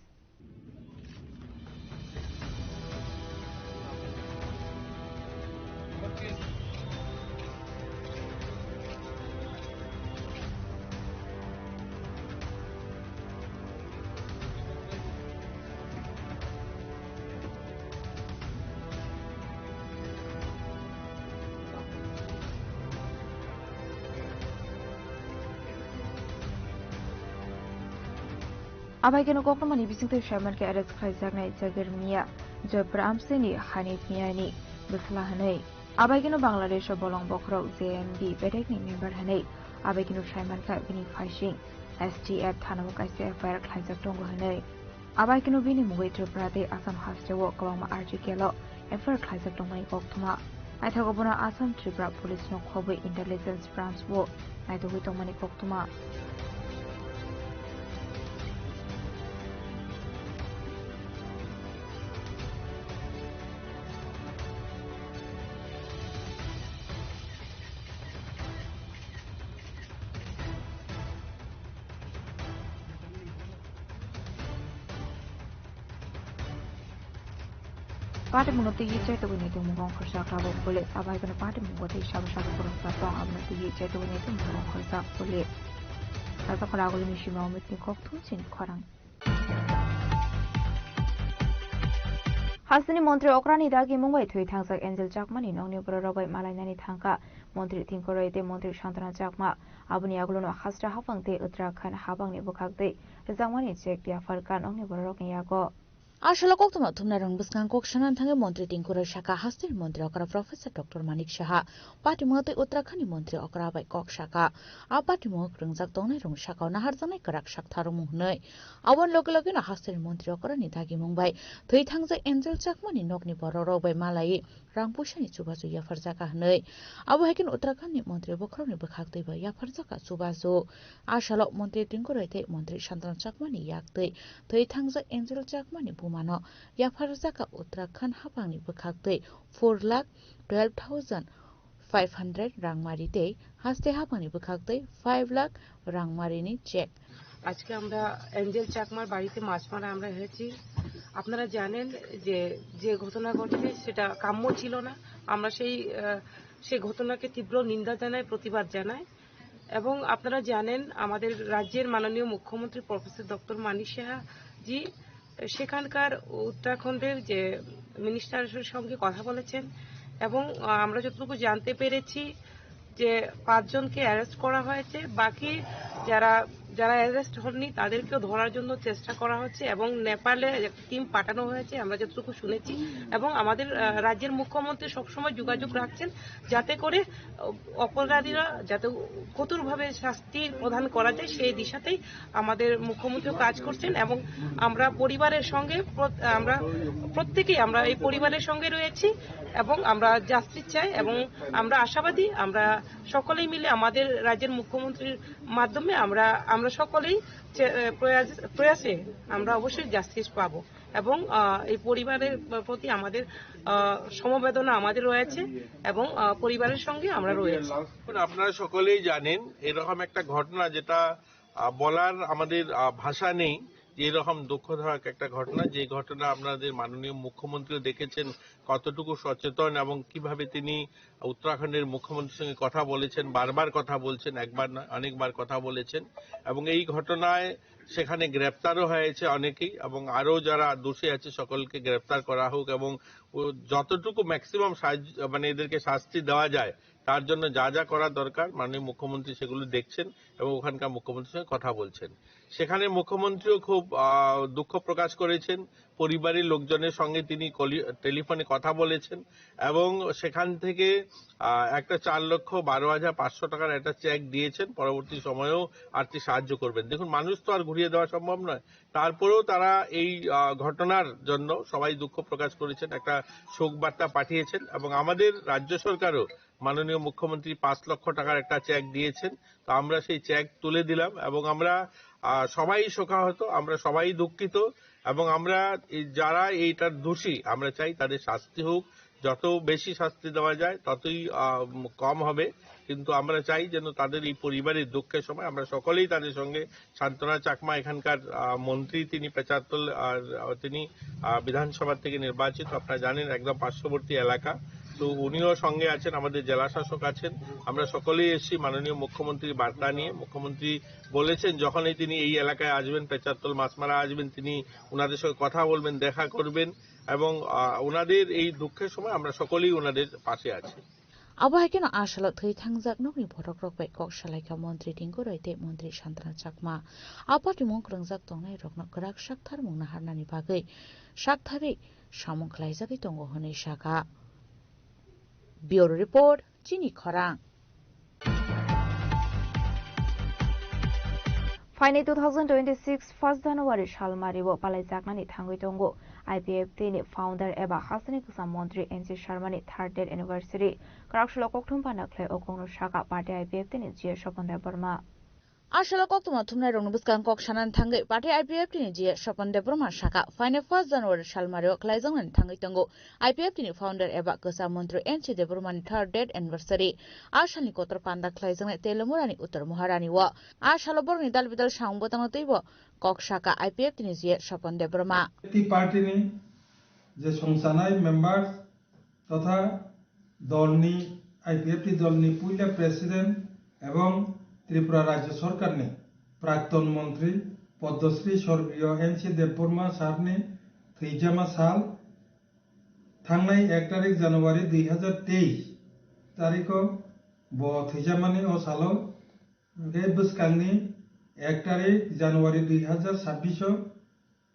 Abaikeno koktwmani bisingtwi saimankhe arrest khlaijaknai Jagir Mia, Joypur amchaini Hanif Miani bwsla hwnwi. Abaikeno Bangladesho bolong bokhorok J M B bedekni member hwnwi. Abaikeno saimankha bini phaising S T F thanao kaisa F I R khlaijak tongo hwnwi. Abaikeno bini mungwi Tripura tei Assam hasteo kwbangma R T K lo F I R khlaijak tongmani koktwma. Naithogo bono Assam Tripura Police no khobwi Intelligence Branch o naitugwi tongmani koktwma. Patimungno twi chai tugwi naitukmungo ongkhorjak tabuk police. Abaikeno patimungno twi sabo sabo khoroksa tong, abono twi chai tugwi naitukmungo ongkhorjak police. Kaisa khorang agulini simi omitni kok thung chini khorang. Hasteni montri okrani dagimung bai thwi thangjak Angel Chakmani nokni bororok bai malainani thangkha montri Tingkor Roy tei montri Santana Chakma. Aboni yagulono haste haphang tei Uttarakhand haphangni bwkhak twi rwjakmani chek yapharkha nokni bororokni yago. A salo koktwma thumnairokni bwskango kok sanani thangwi montri Tingkor Roy sakha, hasteni montri okra Professor Doctor Manik Saha, patimung tei Uttarakhand ni montri okra bai kok sakha. A patimung kwrwngjak tongnairokni sakao naharjaknai kwrak sak tharwngmung hwnwi. Aboni loge loge no hasteni montri okra ni dagimung bai thwi thangjak Angel Chakmani nokni bororok bai malai rang puisani chubachu yapharjakha hwnwi. Abo hai kheno Uttarakhand ni montri bokhorokni bwkhak twi bai yapharjakha chubachu. A salo montri Tingkor Roy tei montri Santana Chakmani yak twi thwi thangjak Angel Chakmani bumano yapharjakha Uttarakhand haphangni bwkhak twi four lakh twelve thousand five hundred rangmari tei haste haphangni bwkhak twi five lakh rangmarini check. আজকে আমরা অ্যাঞ্জেল চাকমার বাড়িতে মাছ মারা আমরা হয়েছি। আপনারা জানেন যে, যে ঘটনা ঘটেছে সেটা কাম্য ছিল না। আমরা সেই, আহ, সেই ঘটনাকে তীব্র নিন্দা জানাই, প্রতিবাদ জানাই। এবং আপনারা জানেন, আমাদের রাজ্যের মাননীয় মুখ্যমন্ত্রী প্রফেসর ডক্টর মানিক সাহা জি সেখানকার উত্তরাখণ্ডের যে মিনিস্টারের সঙ্গে কথা বলেছেন এবং, আহ, আমরা যতটুকু জানতে পেরেছি যে পাঁচজনকে অ্যারেস্ট করা হয়েছে, বাকি যারা, যারা অ্যারেস্ট হননি তাদেরকেও ধরার জন্য চেষ্টা করা হচ্ছে এবং নেপালে একটা টিম পাঠানো হয়েছে, আমরা যতটুকু শুনেছি। এবং আমাদের, আহ, রাজ্যের মুখ্যমন্ত্রী সবসময় যোগাযোগ রাখছেন যাতে করে, আহ, অপরাধীরা যাতে কঠোরভাবে শাস্তি প্রদান করা যায়, সেই দিশাতেই আমাদের মুখ্যমন্ত্রীও কাজ করছেন এবং আমরা পরিবারের সঙ্গে প্র-, আমরা প্রত্যেকেই আমরা এই পরিবারের সঙ্গে রয়েছি এবং আমরা জাস্টিস চাই এবং আমরা আশাবাদী, আমরা সকলেই মিলে আমাদের রাজ্যের মুখ্যমন্ত্রীর মাধ্যমে আমরা, আমরা সকলেই চে-, প্রয়াস-, প্রয়াসে আমরা অবশ্যই জাস্টিস পাবো এবং, আহ, এই পরিবারের প্রতি আমাদের, আহ, সমবেদনা আমাদের রয়েছে এবং, আহ, পরিবারের সঙ্গে আমরা রয়েছি। এখন আপনারা সকলেই জানেন, এরকম একটা ঘটনা যেটা, আহ, বলার আমাদের, আহ, ভাষা নেই, যে এরকম দুঃখদায়ক একটা ঘটনা, যে ঘটনা আপনাদের মাননীয় মুখ্যমন্ত্রীও দেখেছেন কতটুকু সচেতন এবং কিভাবে তিনি উত্তরাখণ্ডের মুখ্যমন্ত্রীর সঙ্গে কথা বলেছেন, বারবার কথা বলছেন, একবার নয়, অনেকবার কথা বলেছেন। এবং এই ঘটনায় সেখানে গ্রেপ্তারও হয়েছে অনেকেই, এবং আরও যারা দোষী আছে সকলকে গ্রেপ্তার করা হোক এবং ও যতটুকু ম্যাক্সিমাম সাহায্য, মানে, এদেরকে শাস্তি দেওয়া যায়, তার জন্য যা যা করা দরকার মাননীয় মুখ্যমন্ত্রী সেগুলো দেখছেন এবং ওখানকার মুখ্যমন্ত্রীর সঙ্গে কথা বলছেন। সেখানে মুখ্যমন্ত্রীও খুব, আহ, দুঃখ প্রকাশ করেছেন। পরিবারের লোকজনের সঙ্গে তিনি কলি-, টেলিফোনে কথা বলেছেন এবং সেখান থেকে, আহ, একটা চার লক্ষ বারো হাজার পাঁচশো টাকার একটা চেক দিয়েছেন। পরবর্তী সময়েও আর্থিক সাহায্য করবেন। দেখুন, মানুষ তো আর ঘুরিয়ে দেওয়া সম্ভব নয়, তারপরেও তারা এই, আহ, ঘটনার জন্য সবাই দুঃখ প্রকাশ করেছেন, একটা শোক বার্তা পাঠিয়েছেন এবং আমাদের রাজ্য সরকারও মাননীয় মুখ্যমন্ত্রী পাঁচ লক্ষ টাকার একটা চেক দিয়েছেন। তো আমরা সেই চেক তুলে দিলাম এবং আমরা, আহ, সবাই শোকাহত, আমরা সবাই দুঃখিত এবং আমরা এই যারা এইটার দোষী, আমরা চাই তাদের শাস্তি হোক, যত বেশি শাস্তি দেওয়া যায় ততই, আহ, উম, কম হবে। কিন্তু আমরা চাই যেন তাদের এই পরিবারের দুঃখের সময় আমরা সকলেই তাদের সঙ্গে, শান্তনা চাকমা এখানকার, আহ, মন্ত্রী, তিনি পেচারতল, আর, আহ, তিনি, আহ, বিধানসভা থেকে নির্বাচিত, আপনারা জানেন, একদম পার্শ্ববর্তী এলাকা। তো উনিও সঙ্গে আছেন, আমাদের জেলা শাসক আছেন, আমরা সকলেই এসেছি মাননীয় মুখ্যমন্ত্রীর বার্তা নিয়ে। মুখ্যমন্ত্রী বলেছেন যখনই তিনি এই এলাকায় আসবেন, পেচারতল মাছমারা আসবেন, তিনি ওনাদের সঙ্গে কথা বলবেন, দেখা করবেন এবং, আহ, ওনাদের এই দুঃখের সময় আমরা সকলেই ওনাদের পাশে আছি। Abo hai kheno a salo thwi thangjak nokni borok rok bai kok salaikha montri Tinku Roy tei montri Santana Chakma. A party mung kwrwngjak tongnai rokno kwrak saktharmung naharnani bagwi saktharwi samung khlaijagwi tongo hwnwi sakha. Bureau Report, Chini Khorang. Phainai two thousand twenty-six first January salmario palaijaknani thangwi tongo I P F T ni founder eba hasteni kwcham montri N C Sharma ni third death anniversary. Kwrak salo kokthum panda khlai o kokno sakha party I P F T ni G A Swapan Debbarma. A salo koktwma thumnairokni bwskang kok sanani thangwi party I P F T ni G A Swapan Debbarma sakha, phainai first January salmario khlaijaknani thangwi tongo. I P F T ni founder eba kwcham montri N C Debbarma ni third death anniversary. A salni kotor panda khlaijaknai Teliamura ni Uttar Maharani o. A salo borokni dal bidal samung bwtangno twibo kok sakha I P F T ni G A Swapan Debbarma. P F T party ni je songchanai members totha dolni, I P F T dolni puila president ebong Tripura Rajya Sorkarni prakton montri Padmasri Sorgiyo N C Debbarma sarni thwijama sal thangnai ek tarik January dui hazar teis tarikho bo thwijamani o salo, hwnkhe bwskangni ek tarik January dui hazar sabbiso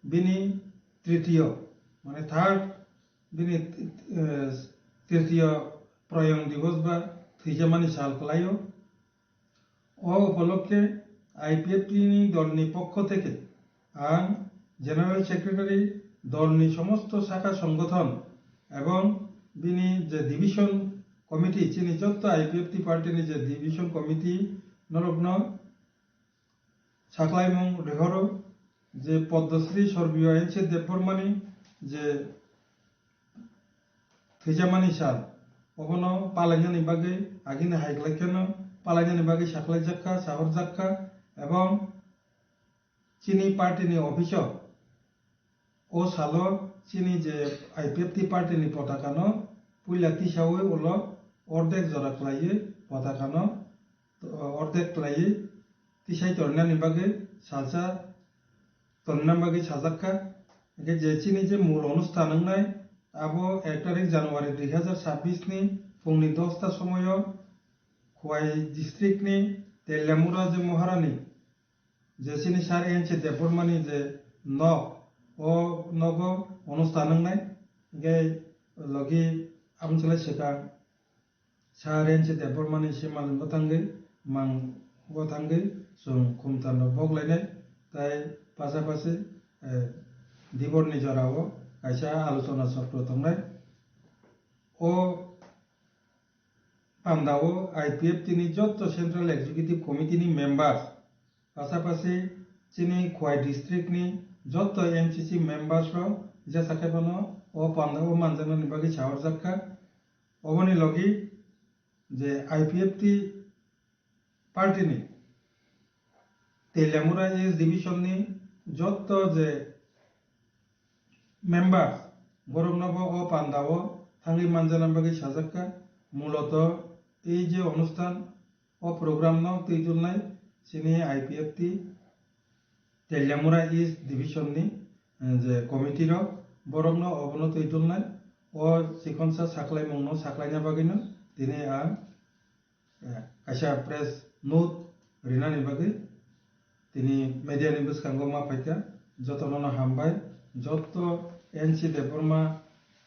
bini tritiyo, mane third, bini, eh, tritiyo proyon divos ba thwijamani sal kwlaio. O upolokkhe I P F T ni dolni pokkho theke ang General Secretary, dolni somosto sakha songgothon ebong bini je division committee, chini jotto I P F T party ni je division committee norokno saklaimung rihoro je Padmasri Sorgiyo N C Debbarmani je thwijamani sal, obono palainani bagwi agini hai khlai kheno palainani bagwi saklaijakha, sahorjakha, ebong chini party ni office o o salo chini je I P F T party ni potaka no puila tisawi ulo ordek jora khlaiwi potaka no, o, ordek khlaiwi tisai tornani bagwi salsa tonna bagwi sajakha. Hingkhe je chini je mul onusthan wngnai, abo ek tarik January dui hazar sabbish ni phungni dosta somoio Khowai district ni Teliamura je Maharani, je chini Sir N C Debbarmani je nok, o nogo onusthan wngnai. Hingkhe logi amchwlai swkang Sir N C Debbarmani simalwingo thangwi, mango thangwi chwng khumtarno boklainai, tai pasapasi, eh, diborni jorao kaisa alochona chokro tongnai. O pandao I P F T ni jotto Central Executive Committee ni members, pasapasi chini Khowai district ni jotto N C C members rok jesa khe bono o pandao manjaknani bagwi sahorjak kha. Oboni logi je I P F T party ni Teliamura East division ni jotto je members, borokno bo o pandao thangwi manjana bagwi sajak kha. Muloto ei je onusthan, o program no twi tulnai chini I P F T Teliamura East Division ni, eh, je committee rok, borok no obono twi tulnai, o chikonsa saklaimung no saklaina bagwi no tini ang, eh, kaisa press note rinani bagwi tini media ni bwskango ma phaikha. Jotono no hambai, jotto N C Debbarma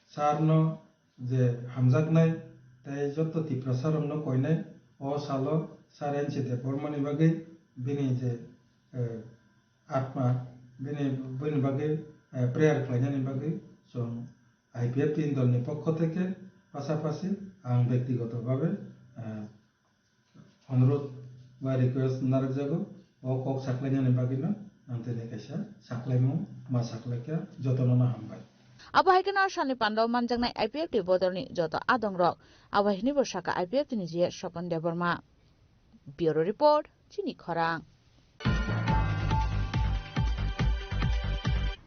sir no je hamjaknai tei jotto Tiprasa rokno koinai o salo Sir N C Debbarma ni bagwi bini je, eh, atma, bini, bini bagwi, eh, prayer khlainani bagwi chwng I P F T ni dolni pokho theke pasapasi ang bektigoto bhabe, eh, onurudh ba request narwkjago, o kok saklainani bagwino ang tini kaisa saklaimung Ma saklaikha, jotono no hambai. Abo hai kheno salni pandao manjaknai I P F T bodolni joto adongrok. Abo hai hwnwi bo sakha I P F T ni G A Swapan Debbarma. Bureau Report, Chini Khorang.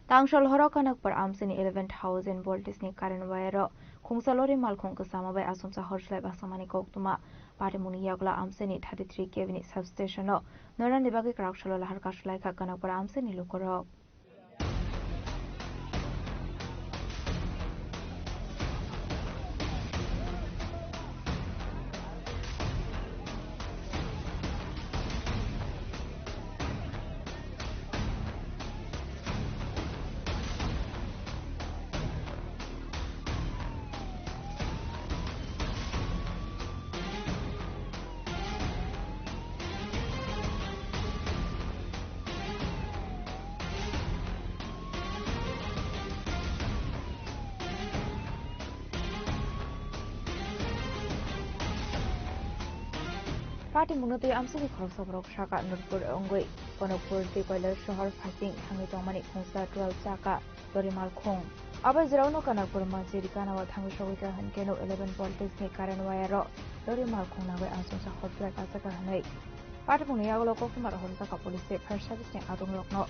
Tangsol horo Kanakpur amchini eleven thousand voltage ni current wire o khungsa lori malkhung kwchama bai achomsa hor chwlai baksa mani koktwma. Patimungni yagulo amchini thirty three K V ni substation o nornani bagwi kwrak salo lahar kasulaikha Kanakpur amchini lukurok. Patimungno twi amchini khoroksa borok saka Nurpur wngwi Konokpur tei Koilasohor phaising thangwi tongmani khungsa twelve chaka lori malkhung. Abo jora-o no Kanakpur mansi rikana o thangwi sogwi kha hinkhe no eleven voltage ni current wire o lori malkhung nangwi achomsa hor chwlai kasaka hwnwi. Patimungni yagulo koktwma rohorjak kha police tei fire service ni adongrokno.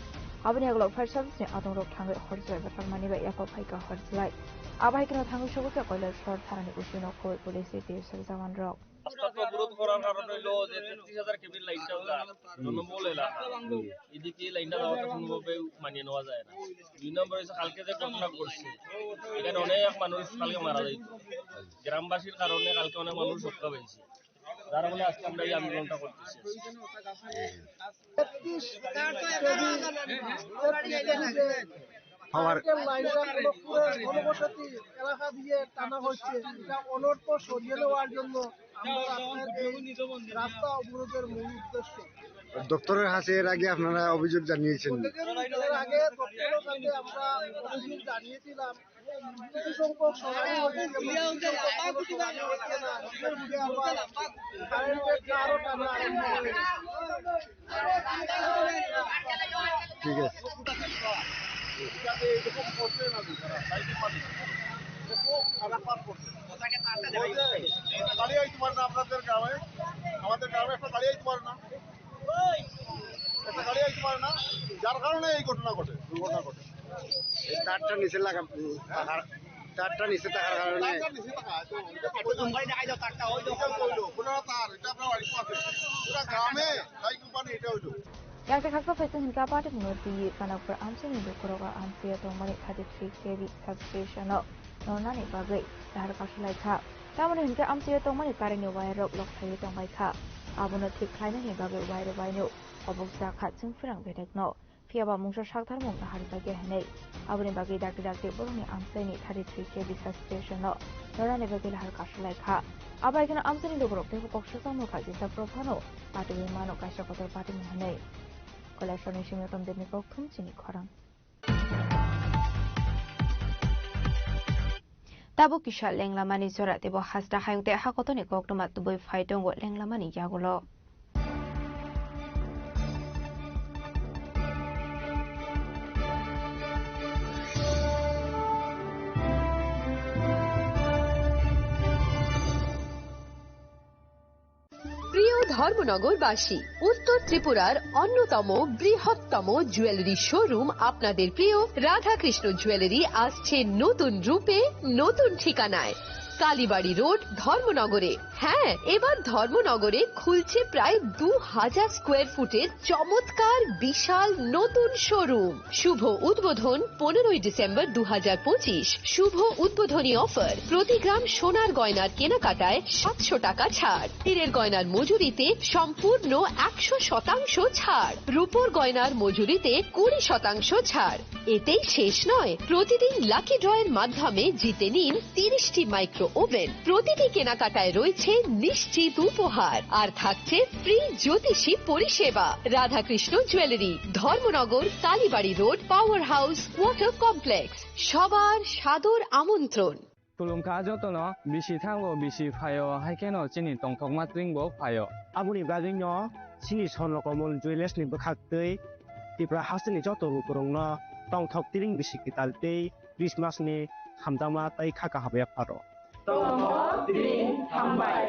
Aboni yagulo fire service ni adongrok thangwi hor chwlai bwtharmani bai yaphak phaikha hor chwlai. Abo hai kheno thangwi sogwi kha Koilasohor thanani usino khoboi police tei T S F jawan rok. রাস্তা তো অবরোধ করার কারণ হইলো যে তেত্রিশ হাজার কেবির লাইনটাও যার জনবহুল এলাকা, এদিকে এই লাইনটা দেওয়াটা কোনোভাবে মানিয়ে নেওয়া যায় না। দুই নম্বর হচ্ছে কালকে যে ঘটনা ঘটছে, এখানে অনেক মানুষ কালকে মারা যাইত, গ্রামবাসীর কারণে কালকে অনেক মানুষ রক্ষা পেয়েছে, যার ফলে আজকে আমরা এই আন্দোলনটা করতেছি। তেত্রিশ কেভি, তেত্রিশ কেভি যে কারেন্টের লাইনটা খড়গপুরের ঘনবসতি এলাকা দিয়ে টানা হচ্ছে, এটা অনর্থ সরিয়ে নেওয়ার জন্য আমরা আজকের এই রাস্তা অবরোধের মূল উদ্দেশ্য। দপ্তরের কাছে এর আগে আপনারা অভিযোগ জানিয়েছেন? এর আগে দপ্তরের কাছে আমরা অভিযোগ জানিয়েছিলাম। কিছু সংখ্যক সমাধান হয়েছে, কিছু সংখ্যক সমাধান হচ্ছে না। এর মধ্যে আবার কারেন্টের তারও টানা আরম্ভ হয়েছে। ঠিক আছে। এটাতে এরকম করছে না তো তারা, তাই কি পারে? এটা খুব খারাপ কাজ করছে। বলছে, গাড়ি আইতে পারে না আপনাদের গ্রামে, আমাদের গ্রামে একটা গাড়ি আইতে পারে না, একটা গাড়ি আইতে পারে না, যার কারণে এই ঘটনা ঘটে, দুর্ঘটনা ঘটে। এই তারটা নিচে লাগা, উম, থাকার, তারটা নিচে থাকার কারণে। তারটা নিচে থাকা, তো এটা তো কোম্পানি দেখাই দাও, তারটা ওই দোকান কইলো, পুরো তার, এটা আপনার বাড়িতে আছে। পুরো গ্রামে তাই কোম্পানি এটা হইলো। Yakte khaksa phaising hinkhe a patimungno twi Kanakpur amchaini lukurok a amchaio tongmani thirty three K V substation o nornani bagwi lahar kasulaikha. Tamoni hinkhe amchaio tongmani current ni wire rok lokthaiwi tongbaikha. Abono thik khlainani bagwi wire waino kobokjakha chwngphrang bedekno. Phiyaba mungsa saktharmung naharjakya hinwi. Aboni bagwi dakti dakti borokni amchaini thirty three K V substation no nornani bagwi lahar kasulaikha. Abo hai kheno amchaini lukurok teibo kok swchangmung kha jesa prophano patiwi mano kaisa kotor patimung hinwi. Kailasani simi Tom Debni kokthum chini khorang. Tabuk kisa lenglamani jora teibo hasta hayung tei hakotoni koktwma tubui phai tongo lenglamani yagulo. প্রিয় ধর্মনগরবাসী, উত্তর ত্রিপুরার অন্যতম বৃহত্তম jewellery showroom আপনাদের প্রিয় রাধাকৃষ্ণ জুয়েলারি আসছে নতুন রূপে, নতুন ঠিকানায়। কালীবাড়ি রোড, ধর্মনগরে। হ্যাঁ, এবার ধর্মনগরে খুলছে প্রায় দু হাজার স্কোয়ার ফুটের চমৎকার বিশাল নতুন শোরুম। শুভ উদ্বোধন পনেরোই ডিসেম্বর দু হাজার পঁচিশ। শুভ উদ্বোধনী অফার, প্রতি গ্রাম সোনার গয়নার কেনাকাটায় সাতশো টাকা ছাড়, হীরের গয়নার মজুরিতে সম্পূর্ণ একশো শতাংশ ছাড়, রূপোর গয়নার মজুরিতে কুড়ি শতাংশ ছাড়। এতেই শেষ নয়, প্রতিদিন লাকি ড্রয়ের মাধ্যমে জিতে নিন তিরিশটি মাইক্রো ওভেন। প্রতিটি কেনাকাটায় রয়েছে নিশ্চিত উপহার, আর থাকছে ফ্রি জ্যোতিষী পরিষেবা। Radhakrishna jewellery, Dharmanagar, Kalibari road, power house, water complex. সবার সাদর আমন্ত্রণ। Khulumkha jotono, bisi thango, bisi phaio, hai kheno chini tongthokma twingbo phaio. Aboni bagwino chini Swarno Komol Jewellers ni bwkhaktwi Tripura hasteni joto lukurokno Tongthok tiring bisi kwtal tei Christmas ni hamjakma tei kha kaham yapharo. Tongthok tiring hambai.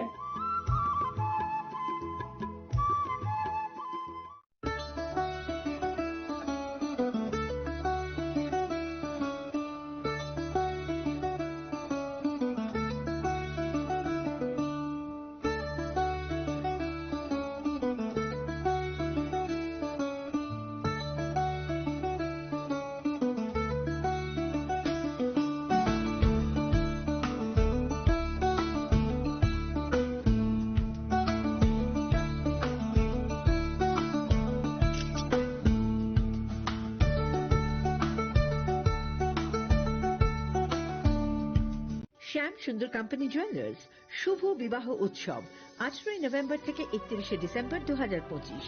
শ্যাম সুন্দর company jewellers শুভ বিবাহ উৎসব, আঠারোই নভেম্বর থেকে একত্রিশে ডিসেম্বর দু হাজার পঁচিশ।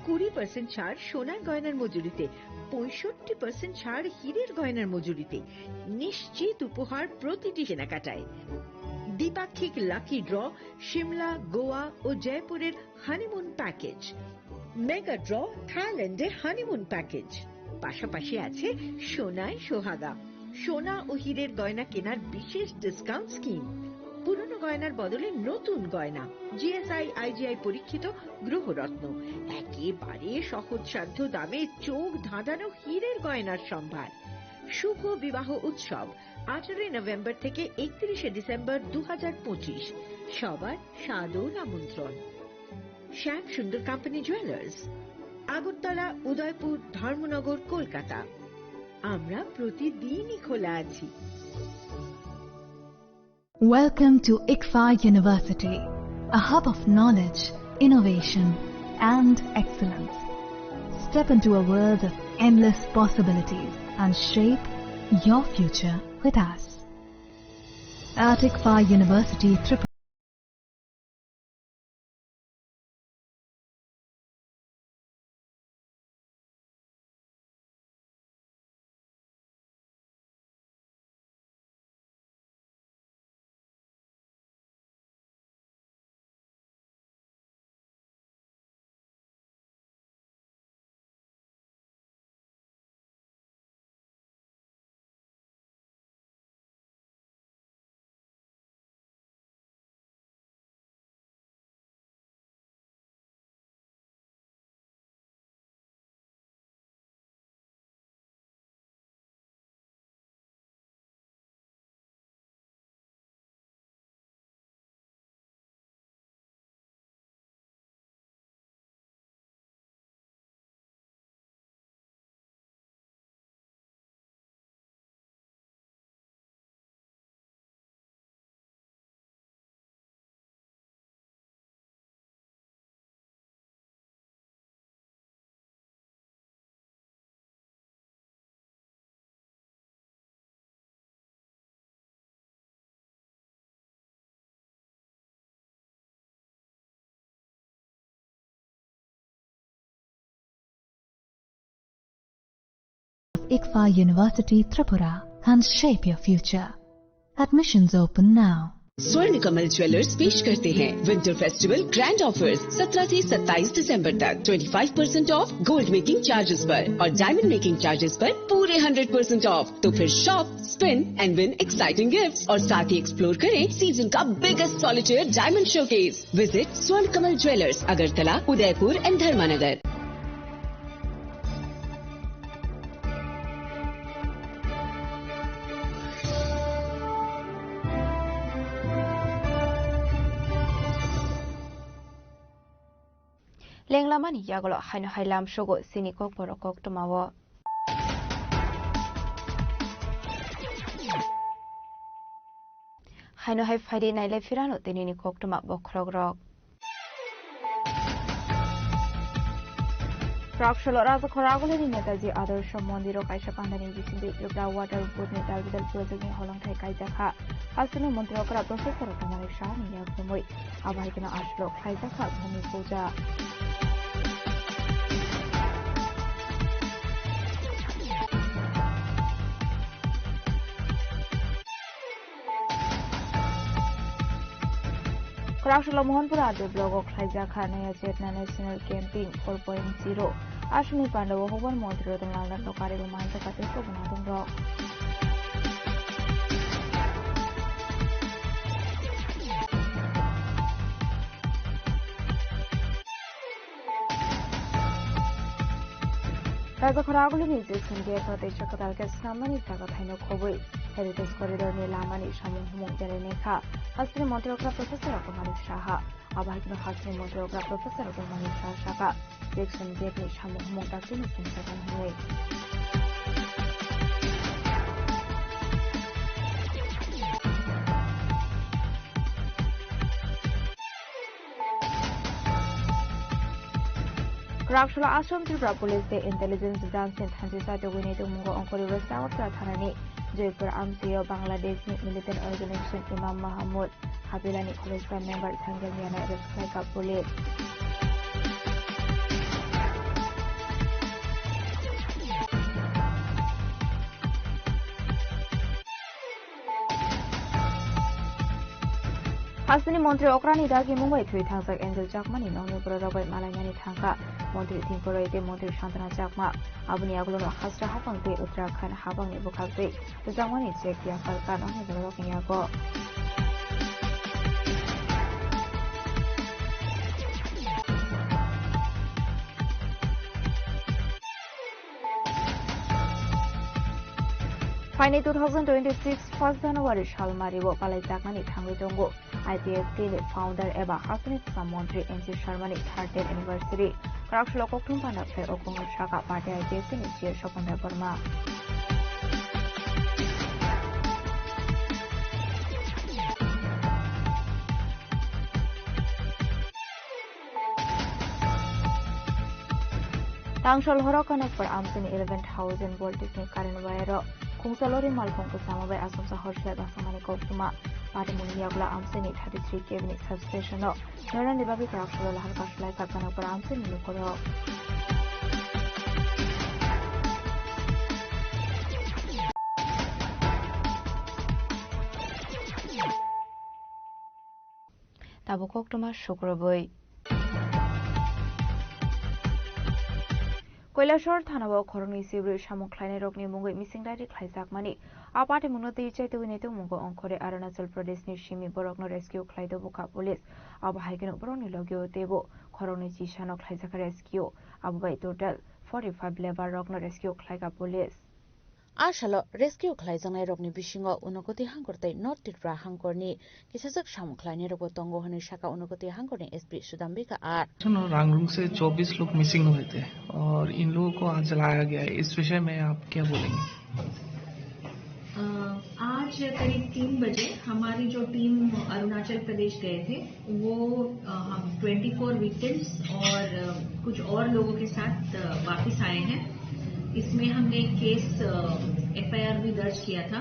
কুড়ি পার্সেন্ট ছাড় সোনার গয়নার মজুরিতে, পঁয়ষট্টি পার্সেন্ট ছাড় হীরের গয়নার মজুরিতে, নিশ্চিত উপহার প্রতিটি কেনাকাটায়। দ্বিপাক্ষিক লাকি ড্র, সিমলা, গোয়া ও জয়পুরের হানিমুন প্যাকেজ, মেগা ড্র, থাইল্যান্ডের হানিমুন প্যাকেজ। পাশাপাশি আছে সোনায় সোহাগা, সোনা ও হীরের গয়না কেনার বিশেষ ডিসকাউন্ট স্কিম। পুরনো গয়নার বদলে নতুন গয়না, জিএসআই, আইজিআই পরীক্ষিত গ্রহরত্ন, একেবারে সহজসাধ্য দামে চোখ ধাঁধানো হীরের গয়নার সম্ভার। শুভ বিবাহ উৎসব, আঠারোই নভেম্বর থেকে একত্রিশে ডিসেম্বর দু হাজার পঁচিশ। সবার সাদর আমন্ত্রণ। শ্যাম সুন্দর কোম্পানি জুয়েলার্স, আগরতলা, উদয়পুর, ধর্মনগর, কলকাতা। আমরা প্রতিদিনই খোলা আছি। Welcome to ICFA University, a hub of knowledge, innovation, and excellence. Step into a world of endless possibilities and shape your future with us. At ICFA University, Tripura. ICFA University Tripura can shape your future. Admissions open now. स्वर्ण कमल ज्वेलर्स पेश करते हैं winter festival grand offers. सत्रह से सत्ताईस दिसंबर तक twenty five percent of gold making charges पर और डायमंड मेकिंग चार्जेस पर पूरे हंड्रेड परसेंट ऑफ। तो फिर shop, spin and win exciting gifts और साथ ही एक्सप्लोर करें सीजन का biggest solitaire diamond showcase. Visit स्वर्ण कमल ज्वेलर्स, अगरतला, उदयपुर एंड धर्मानगर। Lenglamani yagulo haino hai lam sogo chini kokborok koktwmao. Haino hai phaidi nailai phirano tinini koktwma bokhorokrok. Raksolo Raja Khoragulini Netaji Adarsha Mondiro kaisa pandani bisingtwi Tripura Water Board ni dalbidal project ni holongthai kaijakha. Hasteni montri okra Professor Kumar Shah ni yakungwi abo hai kheno aswk khlaijakha Bhumi Puja. Khoroksa Mohanpur R D block o khlaijak kha Naya Chetna National Camping four point zero. Aswkni pandao hokbar montri Ratan Lal Nath Tokhari bo manjak kha tei kubun adongrok. Rajakhor agulini Jackson Gate no teisa kwtal khe snamnani jaga thaino khobwi Heritage Corridor ni lamani samung humung belai naikha. Hasteni montri okra Professor Ratan Malik Saha. Abo hai kheno hasteni montri okra Professor Ratan Malik Saha sakha, Jackson Gate ni samung humung daktino chengsa kha hwnwi. Kwraksalo Assam Tripura Police tei Intelligence Branch ni thanchi chai tugwini tongmungo Ongkori West Agartala thanani Joypur amchio Bangladesh ni militant organization Imam Mahmud Habilani khoroksa member Sangel Miano arrest khlaikha police. Hasteni montri okrani dagi mung bai thwi thangjak Angel Chakmani nokni bororok bai malainani thangkha montri Thinkoroi tei montri Santana Chakma. Aboni yagulono Hasra hapang tei Uttarakhand hapangni bwkhak twi rwchapmani chek yapharkha nokni bororokni yago. Phaini two thousand twenty-six first January salmario palaijakmani thangwi tongo. I P F T ni founder eba hasteni kwcham montri N C Sharma ni thirtieth anniversary. Kwraksalo kokthum panda khlai o kongno sakha party I P F T ni C E O Swapan Debbarma. Tangsol horo Kanakpur amchini eleven thousand voltage ni current wire o khungsa lori malkhung kwchama bai achomsa hor sia daksamani koktwma. Patimungni yakla amchini thirty three K V ni substation o norani bagwi kwraksalo lahar kasulai kha Kanakpur amchini lukurok. Tabuk koktwma sukrubwi. Kailasor thanao khoroknwi sibrwi samung khlainairokni mungwi missing diary khlaijakmani. A patimungno twi chaitugwi naitugmungo ongkhorwi Arunachal Pradeshni simi borokno rescue khlai do bukha police. Abo hai kheno borokni logio teibo khoroknwi chisano khlaijak rescue. Abo bai total forty five labour rokno rescue khlaikha police. A salo rescue khlaijaknairokni bisingo Unakoti hangkor tei North Tripura hangkorni kisajak samung khlainairokbo tongo hwnwi sakha Unakoti hangkorni S P Sudambika R. सुनो, रांगलुंग से चौबीस लोग मिसिंग हुए थे और इन लोगों को आज लाया गया है, इस विषय में आप क्या बोलेंगे? अ, आज करीब तीन बजे हमारी जो टीम अरुणाचल प्रदेश गए थे, वो, अ, हम ट्वेंटी फ़ोर विक्टिम्स और, अ, कुछ और लोगों के साथ, अ, वापस आए हैं। इसमें हमने एक केस, अ, एफ़आईआर भी दर्ज किया था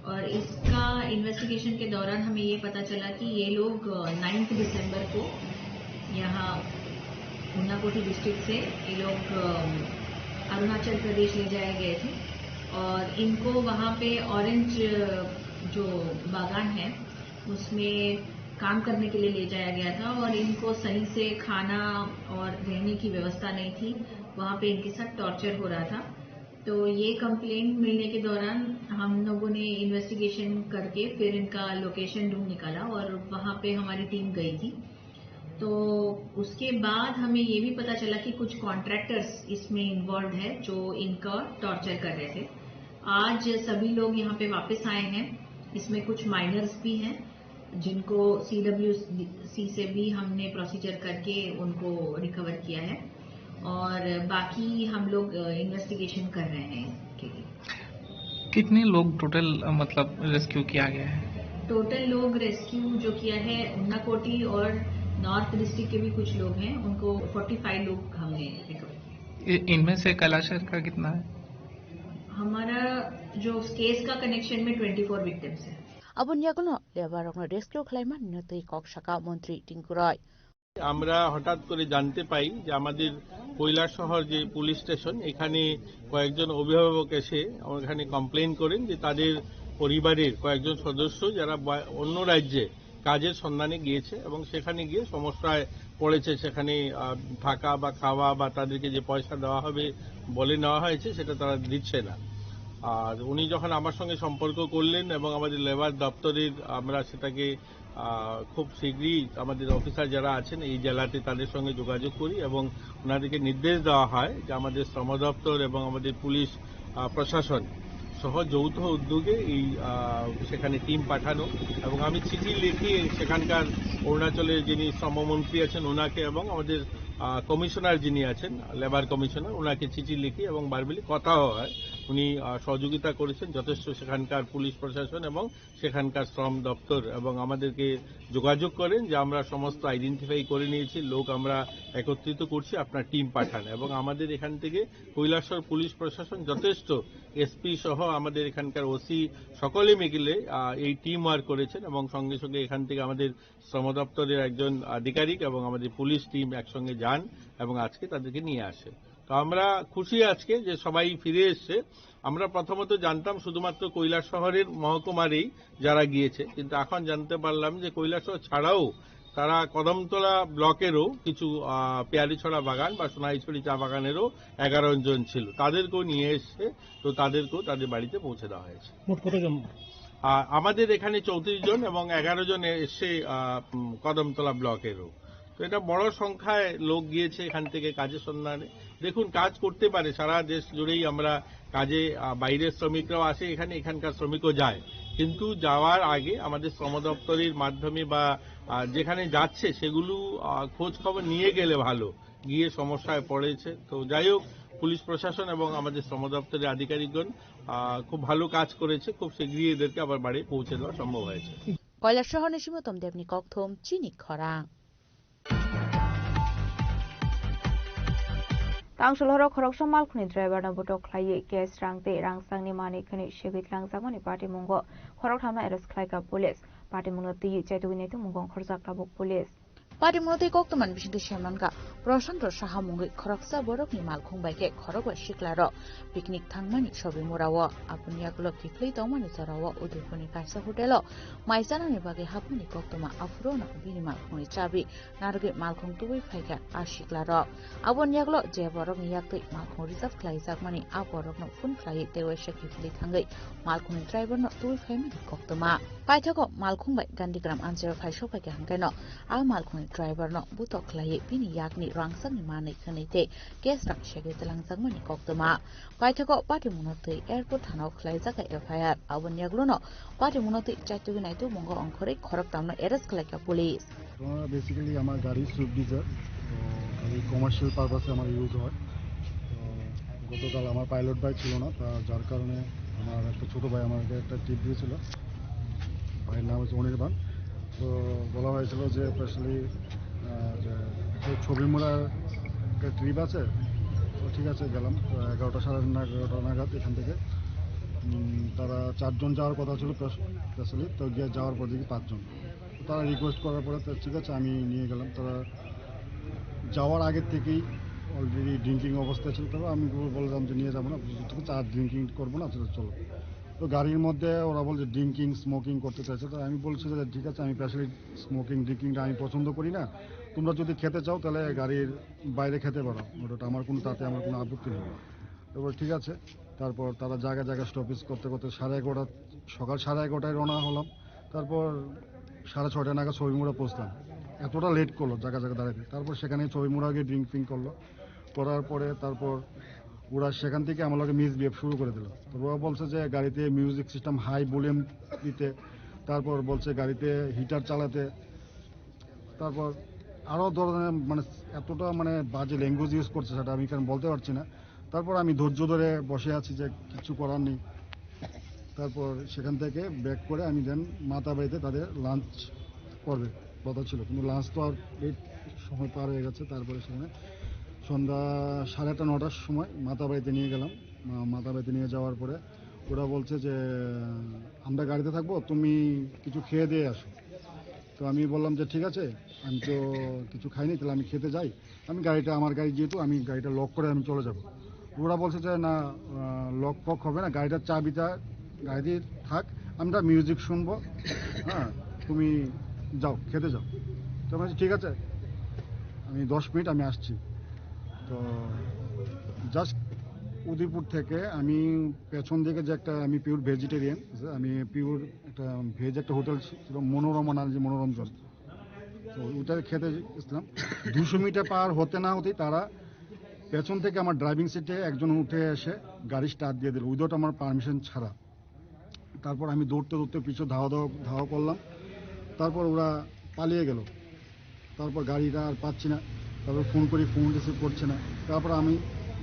और इसका इन्वेस्टिगेशन के दौरान हमें ये पता चला कि ये लोग, अ, नाइन्थ दिसंबर को यहाँ उनाकोटी डिस्ट्रिक्ट से ये लोग, अ, अरुणाचल प्रदेश ले जाए गए थे और इनको वहाँ पे ऑरेंज, अ, जो बागान है, उसमें काम करने के लिए ले जाया गया था और इनको सही से खाना और रहने की व्यवस्था नहीं थी। वहाँ पे इनके साथ टॉर्चर हो रहा था। तो ये कंप्लेंट मिलने के दौरान हम लोगों ने इन्वेस्टिगेशन करके फिर इनका लोकेशन ढूंढ निकाला और वहाँ पे हमारी टीम गई थी। तो उसके बाद हमें ये भी पता चला कि कुछ कॉन्ट्रैक्टर्स इसमें इन्वॉल्व है, जो इनका टॉर्चर कर रहे थे। आज सभी लोग यहाँ पे वापस आए हैं। इसमें कुछ माइनर्स भी हैं, जिनको सीडब्ल्यूसी से भी हमने प्रोसीजर करके उनको रिकवर किया है और बाकी हम लोग, अ, इन्वेस्टिगेशन कर रहे हैं इसके लिए। कितने लोग टोटल, अ, मतलब, रेस्क्यू किया गया है? टोटल लोग रेस्क्यू जो किया है, उन्नाकोटी और नॉर्थ डिस्ट्रिक्ट के भी कुछ लोग हैं, उनको फ़ोर्टी फ़ाइव लोग हमने रिकवर किया। इ-, इनमें से कैलाशहर का कितना है? हमारा जो केस का कनेक्शन में ट्वेंटी फ़ोर विक्टिम्स है। Aboni yagulo labour rokno rescue khlaimani no twi kok sakha montri Tinku Roy. আমরা হঠাৎ করে জানতে পাই যে আমাদের কৈলাসহর যে পুলিশ স্টেশন, এখানে কয়েকজন অভিভাবক এসে আমার এখানে কমপ্লেন করেন যে তাদের পরিবারের কয়েকজন সদস্য যারা বা-, অন্য রাজ্যে কাজের সন্ধানে গিয়েছে এবং সেখানে গিয়ে সমস্যায় পড়েছে। সেখানে, আহ, থাকা বা খাওয়া বা তাদেরকে যে পয়সা দেওয়া হবে বলে নেওয়া হয়েছে, সেটা তারা দিচ্ছে না। আর উনি যখন আমার সঙ্গে সম্পর্ক করলেন এবং আমাদের লেবার দপ্তরের, আমরা সেটাকে, আহ, খুব শীঘ্রই আমাদের অফিসার যারা আছেন এই জেলাতে, তাদের সঙ্গে যোগাযোগ করি এবং ওনাদেরকে নির্দেশ দেওয়া হয় যে আমাদের শ্রম দপ্তর এবং আমাদের পুলিশ, আহ, প্রশাসন সহ যৌথ উদ্যোগে এই, আহ, সেখানে টিম পাঠানো। এবং আমি চিঠি লিখি সেখানকার অরুণাচলের যিনি শ্রমমন্ত্রী আছেন ওনাকে এবং আমাদের, আহ, কমিশনার যিনি আছেন, লেবার কমিশনার, ওনাকে চিঠি লিখি এবং ভার্বালি কথাও হয়। উনি, আহ, সহযোগিতা করেছেন যথেষ্ট সেখানকার পুলিশ প্রশাসন এবং সেখানকার শ্রম দপ্তর এবং আমাদেরকে যোগাযোগ করেন যে আমরা সমস্ত আইডেন্টিফাই করে নিয়েছি, লোক আমরা একত্রিত করছি, আপনার টিম পাঠান। এবং আমাদের এখান থেকে কৈলাসহর পুলিশ প্রশাসন যথেষ্ট, এসপি সহ আমাদের এখানকার ওসি সকলে মিলে, আহ, এই টিম ওয়ার্ক করেছেন এবং সঙ্গে সঙ্গে এখান থেকে আমাদের শ্রম দপ্তরের একজন আধিকারিক এবং আমাদের পুলিশ টিম একসঙ্গে যান এবং আজকে তাদেরকে নিয়ে আসে। তো আমরা খুশি আজকে যে সবাই ফিরে এসছে। আমরা প্রথমত জানতাম শুধুমাত্র কৈলাসহরের মহকুমারই যারা গিয়েছে, কিন্তু এখন জানতে পারলাম যে কৈলাসহর ছাড়াও তারা কদমতলা ব্লকেরও কিছু, আহ, পেয়ারিছড়া বাগান বা সোনাইছড়ি চা বাগানেরও এগারো জন ছিল, তাদেরকেও নিয়ে এসছে। তো তাদেরকেও তাদের বাড়িতে পৌঁছে দেওয়া হয়েছে। মোট কতজন? আহ, আমাদের এখানে চৌত্রিশ জন এবং এগারো জন এসছে, আহ, উম, কদমতলা ব্লকেরও। তো এটা বড় সংখ্যায় লোক গিয়েছে এখান থেকে কাজের সন্ধানে। দেখুন, কাজ করতে পারে, সারা দেশ জুড়েই আমরা কাজে, আহ, বাইরের শ্রমিকরাও আসে এখানে, এখানকার শ্রমিকও যায়, কিন্তু যাওয়ার আগে আমাদের শ্রম দপ্তরের মাধ্যমে বা, আহ, যেখানে যাচ্ছে সেগুলো, আহ, খোঁজ খবর নিয়ে গেলে ভালো, গিয়ে সমস্যায় পড়েছে। তো যাই হোক, পুলিশ প্রশাসন এবং আমাদের শ্রম দপ্তরের আধিকারিকগণ, আহ, খুব ভালো কাজ করেছে, খুব শীঘ্রই এদেরকে আবার বাড়ি পৌঁছে দেওয়া সম্ভব হয়েছে। Kailashahar ni simi tom debni kokthum chini khorang. Tangsolhoro khoroksa malkhungni driver no botok khlaiwi cash rang tei rangchakni manwi khwnwi segwi tlangjakmani patimungo khoroktham no arrest khlaikha police. Patimungno twiwi chaitugwi naitukmungo ongkhorjak tabuk police. Patimungno twi koktwmani bisingtwi saimankha Prashanto Saha mungwi khoroksa borokni malkhung bai khe khorokba siklarok picnic thangmani Sobimura o. Aboni yagulo kiphilwi tongmani jorao Udaipurni kaisa hotel o mai chanani bagwi hapmani koktwma, aphuru no bini malkhungni chabi narwgwi malkhung tubui phaikha a siklarok. Aboni yagulo je borokni yaktwi malkhung reserve khlaijakmani, a borokno phone khlaiwi tei waisa kiphilwi thangwi malkhungni driver no tubui phaimani koktwma. Paithago malkhung bai Gandhigram ancharo phai sokphaikha hwnkhe no a malkhungni driver no botok khlaiwi bini yakni rangchakni manwi khwnwi tei cash rang segwi twlangjakmani koktwma. Paithago patimungno twi airport thana o khlaijak F I R. Aboni yagulo no patimungno twi chaitugwi naitukmungo ongkhorwi khoroktham no arrest khlaikha police. ঘটনা বেসিক্যালি আমার গাড়ি Swift Dzire, তো এই কমার্শিয়াল পারপাসে আমার ইউজ হয়। তো গতকাল আমার পাইলট ভাই ছিল না, তা যার কারণে আমার একটা ছোট ভাই আমাকে একটা টিপ দিয়েছিল। ভাইয়ের নাম হচ্ছে অনির্বাণ। তো বলা হয়েছিল যে স্পেশালি, আহ, যে একটা ছবিমুড়ার একটা ট্রিপ আছে। তো ঠিক আছে, গেলাম। তো এগারোটা, সাড়ে এগারোটা নাগাদ এখান থেকে, উম, তারা চারজন যাওয়ার কথা ছিল স্পেশ-, স্পেশালি, তো গিয়ে যাওয়ার পর দেখি পাঁচজন। তো তারা রিকোয়েস্ট করার পরে তো ঠিক আছে, আমি নিয়ে গেলাম। তারা যাওয়ার আগের থেকেই অলরেডি ড্রিঙ্কিং অবস্থায় ছিল। তারপর আমি বললাম যে নিয়ে যাবো না, যেহেতু চা ড্রিঙ্কিং করবো না, চলো, চলো। তো গাড়ির মধ্যে ওরা বলছে ড্রিঙ্কিং, স্মোকিং করতে চাইছে। তো আমি বলছি যে ঠিক আছে, আমি স্পেশালি স্মোকিং ড্রিঙ্কিংটা আমি পছন্দ করি না, তোমরা যদি খেতে চাও তাহলে গাড়ির বাইরে খেতে পারো, ওটা আমার কোনো, তাতে আমার কোনো আপত্তি নেই। তারপর ঠিক আছে, তারপর তারা জায়গায় জায়গায় স্টপেজ করতে করতে সাড়ে এগারোটা, সকাল সাড়ে এগারোটায় রওনা হলাম। তারপর সাড়ে ছয়টা নাগাদ ছবিমুড়া পৌঁছলাম। এতটা লেট করলো জায়গা জায়গা দাঁড়াতে। তারপর সেখানে ছবিমুড়া গিয়ে ড্রিঙ্ক ফিঙ্ক করলো, করার পরে তারপর ওরা সেখান থেকে আমার লগে মিসবিহেভ শুরু করে দিল। তারপর ওরা বলছে যে গাড়িতে মিউজিক সিস্টেম হাই ভলিউম দিতে, তারপর বলছে গাড়িতে হিটার চালাতে, তারপর আরও ধরনের মানে এতটা মানে বাজে ল্যাঙ্গুয়েজ ইউজ করছে, সেটা আমি কারণ বলতে পারছি না। তারপর আমি ধৈর্য ধরে বসে আছি যে কিচ্ছু করার নেই। তারপর সেখান থেকে ব্যাক করে আমি দেন মাতাবাড়িতে তাদের লাঞ্চ করবে কথা ছিল, কিন্তু লাঞ্চ তো আর লেট সময় পার হয়ে গেছে। তারপরে সেখানে সন্ধ্যা সাড়ে আটটা, নটার সময় মাতাবাড়িতে নিয়ে গেলাম। মা-, মাতাবাড়িতে নিয়ে যাওয়ার পরে ওরা বলছে যে, "আমরা গাড়িতে থাকবো, তুমি কিছু খেয়ে দিয়ে আসো।" তো আমি বললাম যে, "ঠিক আছে, আমি তো কিছু খাইনি, তাহলে আমি খেতে যাই।" আমি গাড়িটা, আমার গাড়ি যেহেতু, আমি গাড়িটা লক করে আমি চলে যাব। ওরা বলছে যে, "না, আহ, লক ফক হবে না, গাড়িটার চাবিটা গাড়িতেই থাক, আমরা মিউজিক শুনবো, হ্যাঁ, তুমি যাও, খেতে যাও। তো আমি বলছি, "ঠিক আছে, আমি দশ মিনিট, আমি আসছি।" তো জাস্ট উদয়পুর থেকে আমি পেছন দিকে যে একটা, আমি পিওর ভেজিটেরিয়ান, আমি পিওর একটা ভেজ একটা হোটেল ছিল, মনোরমা নাম, যে মনোরঞ্জন, তো ওটা খেতে গেছিলাম। দুশো মিটার পার হতে না হতেই তারা পেছন থেকে আমার ড্রাইভিং সিটে একজন উঠে এসে গাড়ি স্টার্ট দিয়ে দিল, উইদাউট আমার পারমিশন ছাড়া। তারপর আমি দৌড়তে দৌড়তে পিছু ধাওয়া ধাওয়া ধাওয়া করলাম। তারপর ওরা পালিয়ে গেল। তারপর গাড়িটা আর পাচ্ছি না। তারপর ফোন করি, ফোন রিসিভ করছে না। তারপর আমি,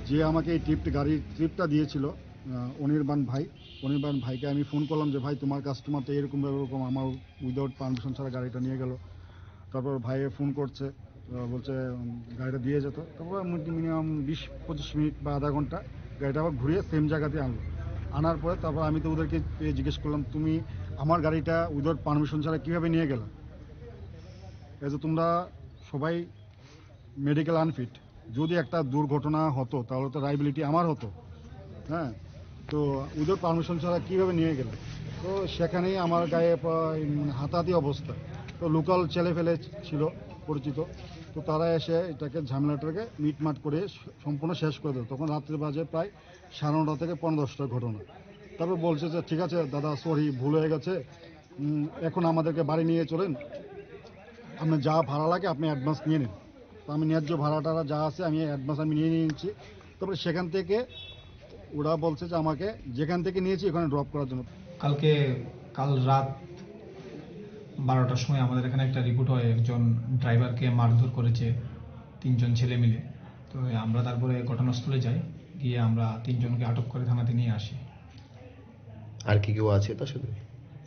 যে আমাকে এই ট্রিপটা, গাড়ির ট্রিপটা দিয়েছিল, আহ, অনির্বাণ ভাই, অনির্বাণ ভাইকে আমি ফোন করলাম যে, "ভাই, তোমার কাস্টমার তো এরকম এরকম আমার উইদাউট পারমিশন ছাড়া গাড়িটা নিয়ে গেল।" তারপর ভাইয়ে ফোন করছে, আহ, বলছে, উম, "গাড়িটা দিয়ে যেত।" তারপর মিনিমাম বিশ পঁচিশ মিনিট বা আধা ঘন্টা গাড়িটা আবার ঘুরিয়ে সেম জায়গাতে আনলো। আনার পরে তারপর আমি তো ওদেরকে জিজ্ঞেস করলাম, "তুমি আমার গাড়িটা উইদাউট পারমিশন ছাড়া কীভাবে নিয়ে গেলা? এই যে তোমরা সবাই মেডিকেল আনফিট, যদি একটা দুর্ঘটনা হতো তাহলে তো লায়াবিলিটি আমার হতো, হ্যাঁ, তো উইদাউট পারমিশন ছাড়া কীভাবে নিয়ে গেলে?" তো সেখানেই আমার গায়ে প্রায় মানে হাতাহাতি অবস্থা। তো লোকাল ছেলে ফেলে ছিল পরিচিত, তো তারা এসে এটাকে, ঝামেলাটাকে মিটমাট করে স-, সম্পূর্ণ শেষ করে দেয়। তখন রাত্রে বাজে প্রায় সাড়ে নটা থেকে পৌনে দশটার ঘটনা। তারপর বলছে যে, "ঠিক আছে দাদা, সরি, ভুল হয়ে গেছে, উম, এখন আমাদেরকে বাড়ি নিয়ে চলেন, আপনার যা ভাড়া লাগে আপনি অ্যাডভান্স নিয়ে নিন।" তো আমি ন্যায্য ভাড়া টাড়া যা আছে আমি অ্যাডভান্স আমি নিয়ে নিয়েছি। তারপরে সেখান থেকে ওরা বলছে যে আমাকে, "যেখান থেকে নিয়েছি ওখানে ড্রপ করার জন্য।" কালকে, কাল রাত বারোটার সময় আমাদের এখানে একটা রিপোর্ট হয়, একজন ড্রাইভারকে মারধর করেছে তিনজন ছেলে মিলে। তো আমরা তারপরে ঘটনাস্থলে যাই, গিয়ে আমরা তিনজনকে আটক করে থানাতে নিয়ে আসি। আর কি কেউ আছে তার সাথে?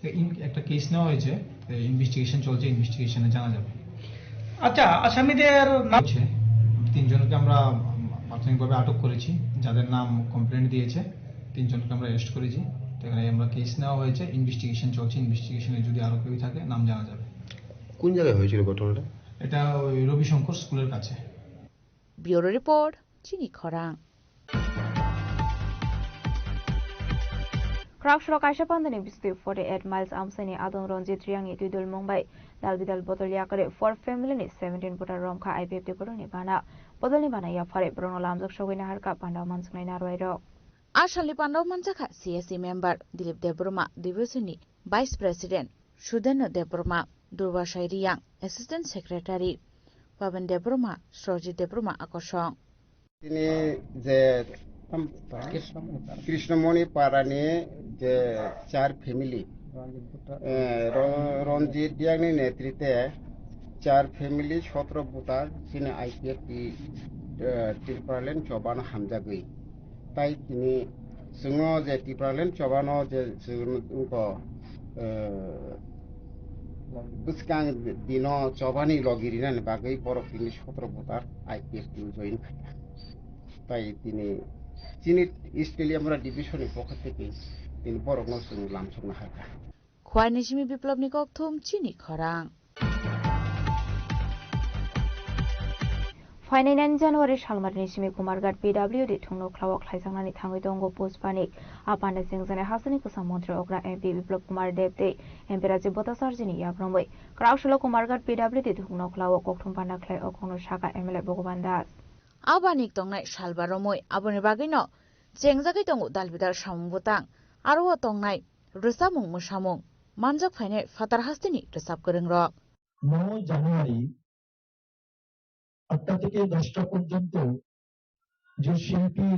তো ইন-, একটা কেস নেওয়া হয়েছে, ইনভেস্টিগেশন চলছে, ইনভেস্টিগেশনে জানা যাবে। আচ্ছা, আসামিদের নাম? হচ্ছে, তিনজনকে আমরা প্রাথমিকভাবে আটক করেছি, যাদের নাম কমপ্লেন্ট দিয়েছে, তিনজনকে আমরা অ্যারেস্ট করেছি। তো এখানে আমরা কেস নেওয়া হয়েছে, ইনভেস্টিগেশন চলছে, ইনভেস্টিগেশনে যদি আরও কেউ থাকে নাম জানা যাবে। কোন জায়গায় হয়েছিল ঘটনাটা? এটা ওই রবিশঙ্কর স্কুলের কাছে। Bureau Report, Chini Khorang. Khorang soro kaisa pandani bisitwi forty eight miles amsaini adong Ranjit Reangni twidulmung bai dalbidal bodol yakarwi four family ni seventeen voter romkha I P F T ni bodolni bana. Bodolni bana yaphari borokno lamjak sogwi naharkha panda mansuknai narwai rok. A salni panda o manjakha C S C member Dilip Debbarma, Debasini Vice President, Sudenu Debbarma, Durbasai Riyang, Assistant Secretary, Pavan Debbarma, Sorjit Debbarma akosong. Tini je Krishnamoni Parani je char family, eh, Ro-, Ranjit Riyangni netritwe char family sotro voter chini I P F T, eh, Tipraland chobano hamjagwi. Tai tini chwngno je Tipraland chobano je chwng wngkho, eh, bwskang dino chobani logi rinani bagwi borok tini sotro voter I P F T o join khaikha. Tai tini chini East Teliamura division ni pokha theke tini borokno chwng lamsokna hakha. Khwai ni simi Biplop ni kokthum Chini Khorang. Phainai nine January salmari ni simi Kumarghat P W D thungno khlao khlaijaknani thangwi tongo Pushpanik. A panda chengjaknai hasteni kwcham montri okra M P Biplop Kumar Deb tei M P Rajiv Bhattacharjee ni yakromwi. Kwraksalo Kumarghat P W D thungno khlao kokthum panda khlai o kokno sakha M L A Bhagavan Das. A banik tongnai salba romwi aboni bagwino chengjagwi tongo dalbidal samung bwtang. Aro o tongnai rwchapmung mwsamung manjak phainai phatar hasteni rwchap kwrwngrok. নয় জানুয়ারি আটটা থেকে দশটা পর্যন্ত যে শিল্পী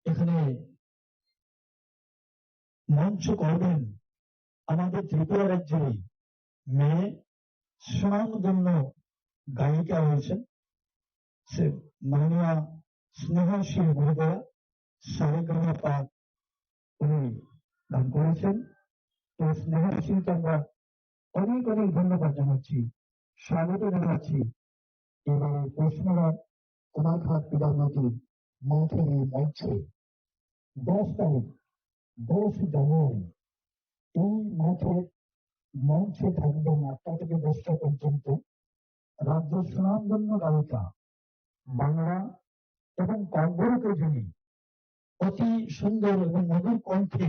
এখানে মঞ্চ করবেন, আমাদের ত্রিপুরা রাজ্যেরই মেয়ে, সুনামধন্য গায়িকা হয়েছেন, সে মাননীয়া স্নেহা সিংহ মহোদয়া, সারেগামাপা উনি গান করেছেন। তো স্নেহা সিংকে আমরা অনেক অনেক ধন্যবাদ জানাচ্ছি, স্বাগত জানাচ্ছি। এবারে পশ্চিমবঙ্গের কুমারঘাট ক্রীড়া মঞ্চের এই মঞ্চে দশ তারিখ, দশ জানুয়ারি এই মাঠে মঞ্চে থাকবেন আটটা থেকে দশটা পর্যন্ত রাজ্যের সুনামধন্য গায়িকা, বাংলা এবং ককবরকে যিনি অতি সুন্দর এবং মধুর কণ্ঠে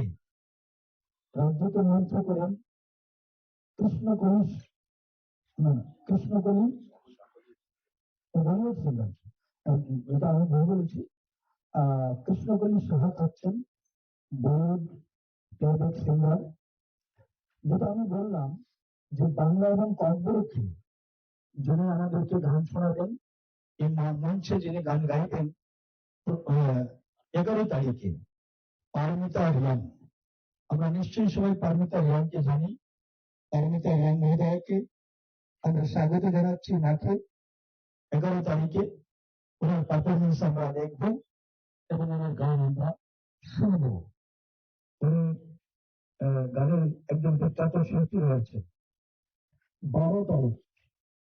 রাজ্যকে মুগ্ধ করেন, কৃষ্ণ ঘোষ কৃষ্ণকলি, রণজিৎ সিংহ, এটা আমি ভুল বলেছি। আহ, কৃষ্ণকলি সাহা থাকছেন বলিউড প্লেব্যাক সিঙ্গার। যেটা আমি বললাম যে বাংলা এবং ককবরক কি, যিনি আমাদেরকে গান শোনাবেন, এই মা-, মঞ্চে যিনি গান গাইবেন, তো, আহ, এগারো তারিখে পারমিতা রিয়াং। আমরা নিশ্চয়ই সবাই পারমিতা রিয়াংকে জানি। পারমিতা রিয়াং মহোদয়কে আমরা স্বাগত জানাচ্ছি মাঠে। এগারো তারিখে ওনার পারফরমেন্স আমরা দেখব এবং ওনার গান আমরা শুনব। উনি, আহ, গানের একজন বিখ্যাত শিল্পী রয়েছে। বারো তারিখ,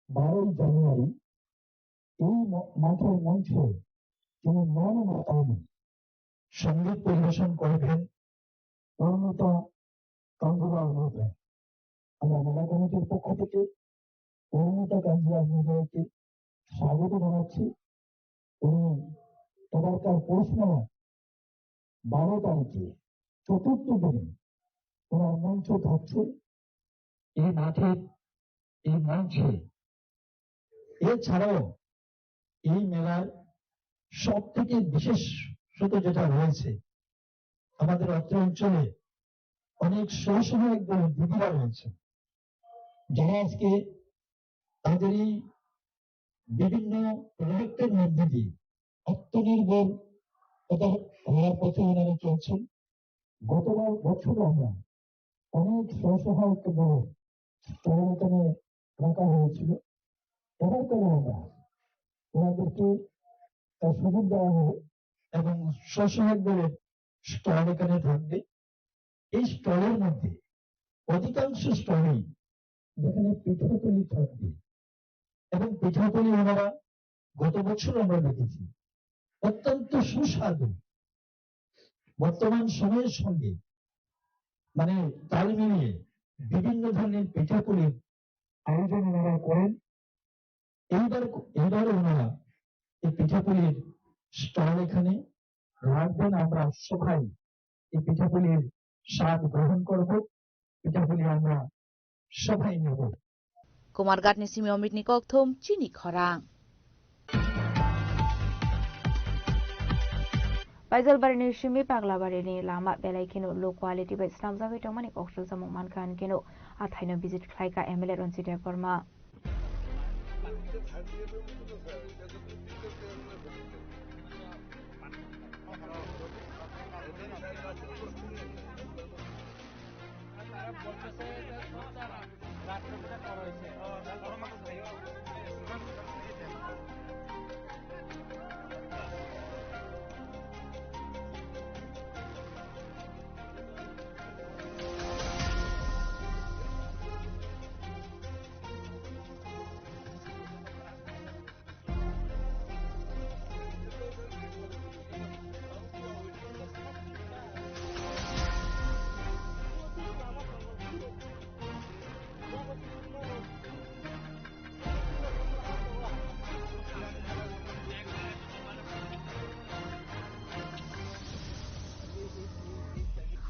বারোই জানুয়ারি এই ম-, মাঠের মঞ্চে তিনি মন মাতানো সঙ্গীত পরিবেশন করবেন পূর্ণতা কাঞ্জিলাল মহোদয়। আমরা মেলা কমিটির পক্ষ থেকে পূর্ণতা কাঞ্জিলাল মহোদয়কে স্বাগত জানাচ্ছি। উনি এবারকার পৌষ মেলা বারো তারিখে চতুর্থ দিনে ওনার মঞ্চ থাকছে এই মাঠের এই মঞ্চে। এছাড়াও এই মেলার সব থেকে বিশেষত যেটা রয়েছে, আমাদের অত্র অঞ্চলে অনেক স্বসহায়ক দলের দিদিরা রয়েছে, যারা আজকে তাদের এই বিভিন্ন প্রোডাক্টের মধ্যে দিয়ে আত্মনির্ভর হওয়ার পথে ওনারা চলছেন। গতবার বছর আমরা অনেক স্বসহায়ক দলের স্টল এখানে রাখা হয়েছিল। এবার করে আমরা ওনাদেরকে তার সুযোগ দেওয়া হবে এবং স্বসহায়ক দলের স্টল এখানে থাকবে। এই স্টলের মধ্যে অধিকাংশ স্টলেই যেখানে পিঠাপুলি থাকবে এবং পিঠাপুলি ওনারা গত বছর আমরা দেখেছি অত্যন্ত সুস্বাদু। বর্তমান সময়ের সঙ্গে মানে তাল মিলিয়ে বিভিন্ন ধরনের পিঠাপুলির আয়োজন ওনারা করেন। এইবার এইবার ওনারা এই পিঠাপুলির স্টল এখানে রাখবেন। আমরা সবাই এই পিঠাপুলির স্বাদ গ্রহণ করব, পিঠাপুলি আমরা সবাই নেব। Kumarghatni simi Omitni kokthum chini khorang. Baijalbarini simi Paglabarini lama belai kheno low quality bai swnamjagwi tongmani kok sujamung mankha, hinkhe no a thaino visit khlaikha M L A Ranjit Debbarma.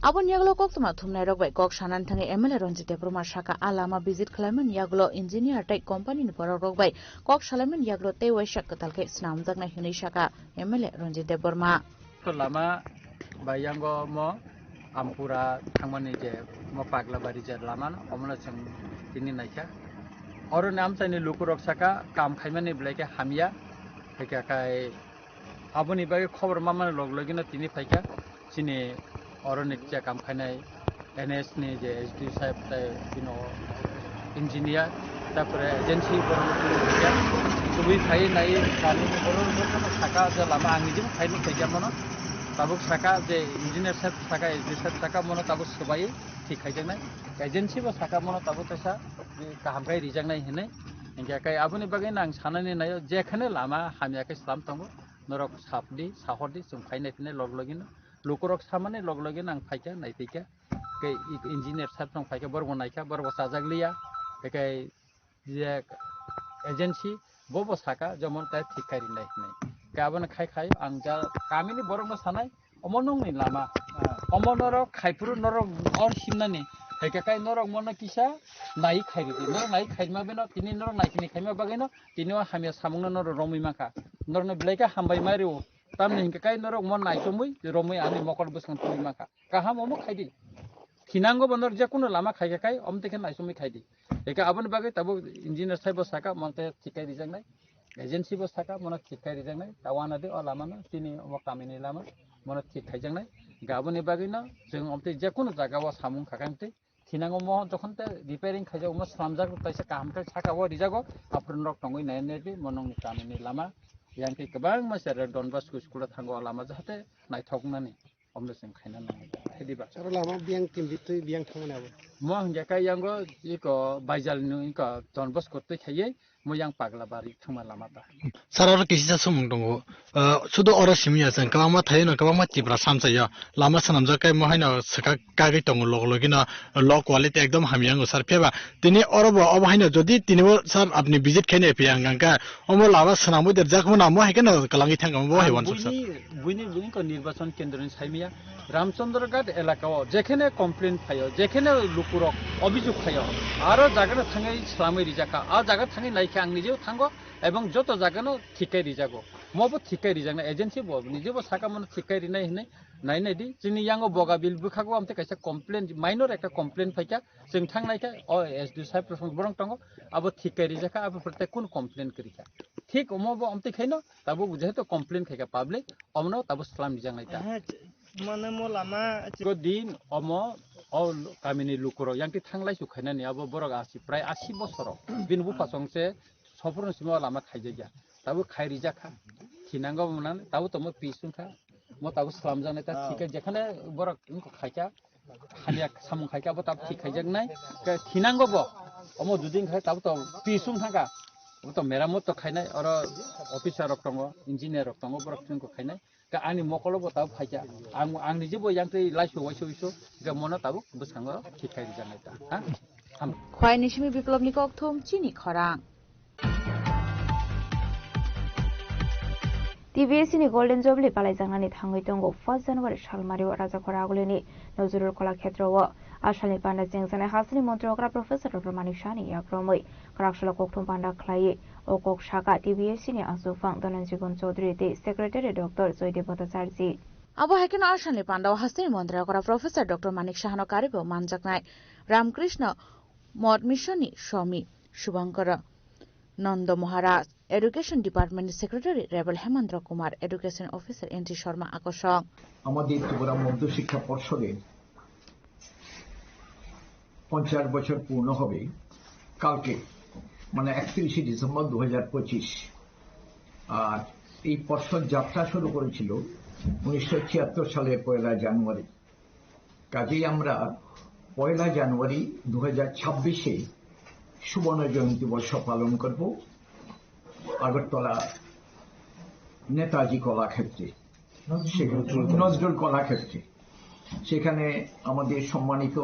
Aboni yagulo koktwma thumnairok bai kok sanani thangwi M L A Ranjit Debbarma saka, a lama visit khlaimani yagulo engineer tei company ni borok rok bai kok salaimani yagulo tei waisa kwtal khe swnamjaknai hwnwi saka M L A Ranjit Debbarma. To lama bai yango mo Ampura thangmani je mo Paglabari je lama no, omono chwng tini naikha. Oroni amchaini lukurok saka kam khaimani belai khe hamya, haikhe khai aboni bagwi khobor mamani log logino tini phaikha. Chini oroni je kam khainai N S ni je S D saheb tai bino engineer, tapore agency borok tubui phai nai kami borok jotono saka je lama ang nijebo phai nuk khaikha mono. Tabuk saka je engineer saheb saka, S D saheb saka mono tabuk swbai thik khaijaknai. Agency bo saka mono tabuk kaisa kaham khai rijaknai hinwi. Hinkhe kai aboni bagwi no ang sanani naio, jekhane lama hamya khe slam tongo, norok sapdi, sahordi, chwng phai naiphinai log logino. Lukurok samani log logino ang phaikha, naiphaikha. Khe i-, engineer sir tong phaikha, borokbo naikha, borokbo chajak liya. Khe je agency bobo saka, jemon tai thik khai rinai hinwi. Khe abono khai khai ang ja kamini borokno sanai, omo nungni lama. Omo norok khai phuru norok or himnani. Eka kai norok mono kisa nai khairi di. Norok nai khaima beno, tini norok nai kini khaima bagino, tini o hamya samungno norok romwi mankha. Norokno belai khe hambai ma rio. Tamni hinkhe kai norok mon naichomwi, romwi ani mokol bwskang twi mankha. Kaham omo khaidi. Thinango bo norok je kuno lama khaikha kai, omo tei khe naichomwi khaidi. Eka aboni bagwi tabuk engineer saibo saka, monte thik kai rijaknai. Agency bo saka, mono thik kai rijaknai. Ta wana de o lama no, chini omo kamini lama, mono thik khaijaknai. Ga aboni bagwi no, chwng omo tei je kuno jaga o samung kha kai tei thinango mo jokhon te repairing khaijak, omo slamjak, taisa kaham khe saka o rijago, aphuru norok tongwi nai nai di, mo nongni kamini lama. Yang khe kwbangma sera Don Bosco school o thango o lama, jahate naithoknani. Omle chwng khaina nango. Thedi ba. Aro lama biyang tin bitwi biyang thangmani abo. Mo hingya kha yango iko Baijal ni iko Don Bosco twi khaiye mo yang Pagla bari thangma lama ta. Sir, oro kisi sa sumung tongo. Ah, sudo oro simi ya chwng kwbangma thaino kwbangma Tipra samsai ya. Lama swnamjak kai mo haino swkak kagwi tongo log logino low quality ekdom hamya wngo sir. Phiya ba tini oro bo obo haino jodi tini bo sir apni visit khaina phiya hwnkha hwnkha omo lama swnamwi derjak mo na mo hai kheno kwlangwi thangkha mo bo hai Ang wansuk sir. Buini Buini, buini ko nirbachon kendro ni saimiya Ramchandra Ghat elaka o jekhene complaint phaio, jekhene lukurok obijog khaio, aro jaga no thangwi slamwi rijak kha. A jaga thangwi naikhe ang nijeo thango ebong joto jaga no thik kai rijago. Mo bo thik kai rijaknai agency bo nijebo saka mano thik kai rinai hinwi nai nai di. Chini yango Bogabil bwkhago amte kaisa complaint, minor ekta complaint phaikha, chwng thang naikha o S D O sahib borong tongo, abo thik kai rijak kha, abo pore tei kunu complaint kwrwi kha. Thik omo bo amte khaino tabuk jehetu complaint khaikha public, omono tabuk slam rijak nai ta. Aha, ch-, mane mo lama ch- Ko din omo o kamini lukurok yang ti thanglai su khainani abo borok asi prai asi bosoro. Bini bupha song se sophurno simo lama khaijakya. Tabuk khai rijak kha. Thinango mwnang tabuk tomo pi sung kha. Mo tabuk slam jak nai ta thik kha jekhane borok wngkha khaikha. Hamya samung khaikha abo tabuk thik khaijaknai. Khe thinango bo. Omo judi wngkha tabuk to pi sung thangkha. Abo to meramot to khainai oro officer rok tongo, engineer rok tongo borok wngkha khainai. Khe ani mokolo bo tabuk phaikha. Ang, ang nijebo yang tei laisu waisu waisu, khe mono tabuk bwskango thik khai rijaknai ta. Ha? Ham. Khwai ni simi Biplop ni kokthum chini khorang. T B S ni Golden Jubilee palaijaknani thangwi tongo first January salmario Rajakhora Agulini Nojrul Kolakhetro o. Asalni panda chengjaknai hasteni montri okra Professor Doctor Manik Sahani yakromwi kwraksalo kokthum panda khlaiwi o kok sakha T B S ni achukphang Dhananjay Gun Chaudhary tei Secretary Doctor Joydev Bhattacharjee. Abo hai kheno asalni pandao hasteni montri okra Professor Doctor Manik Sahano karibo manjaknai Ramkrishna Moth Mission ni Swami Shubhankara Nanda Maharaj, Education Department ni Secretary Rebel Hemendra Kumar, Education Officer N T Sharma akosong. আমাদের ত্রিপুরা মধ্যশিক্ষা পর্ষদের পঞ্চাশ বছর পূর্ণ হবে কালকে, মানে একত্রিশে ডিসেম্বর দু হাজার পঁচিশ। আর এই পর্ষদ যাত্রা শুরু করেছিল উনিশশো ছিয়াত্তর সালের পয়লা জানুয়ারি। কাজেই আমরা পয়লা জানুয়ারি দু হাজার ছাব্বিশে সুবর্ণ জয়ন্তী বর্ষ পালন করব আগরতলা নেতাজি কলাক্ষেত্রে, সে-, নজরুল কলাক্ষেত্রে। সেখানে আমাদের সম্মানিত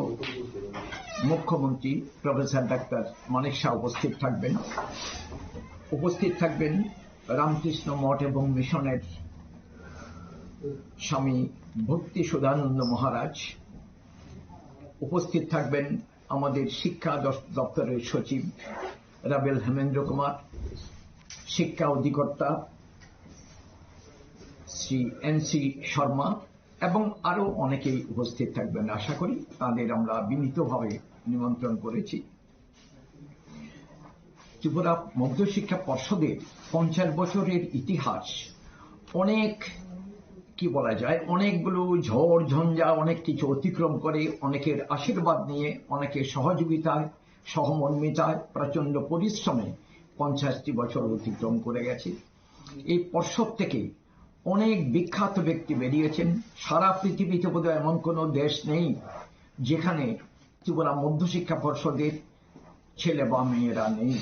মুখ্যমন্ত্রী প্রফেসর ডাক্তার মানিক শাহ উপস্থিত থাকবেন। উপস্থিত থাকবেন রামকৃষ্ণ মঠ এবং মিশনের স্বামী ভক্তি সুধানন্দ মহারাজ। উপস্থিত থাকবেন আমাদের শিক্ষা দস-, দপ্তরের সচিব রাবেল হেমেন্দ্র কুমার, শিক্ষা অধিকর্তা শ্রী এন সি শর্মা এবং আরো অনেকেই উপস্থিত থাকবেন। আশা করি তাদের আমরা বিনীতভাবে নিমন্ত্রণ করেছি। ত্রিপুরা মধ্যশিক্ষা পর্ষদের পঞ্চাশ বছরের ইতিহাস অনেক, কি বলা যায়, অনেকগুলো ঝড় ঝঞ্ঝা, অনেক কিছু অতিক্রম করে, অনেকের আশীর্বাদ নিয়ে, অনেকের সহযোগিতায়, সহমর্মিতায়, প্রচণ্ড পরিশ্রমে পঞ্চাশটি বছর অতিক্রম করে গেছে। এই পর্ষদ থেকে অনেক বিখ্যাত ব্যক্তি বেরিয়েছেন। সারা পৃথিবীতে বোধহয় এমন কোনো দেশ নেই যেখানে ত্রিপুরা মধ্যশিক্ষা পর্ষদের ছেলে বা মেয়েরা নেই।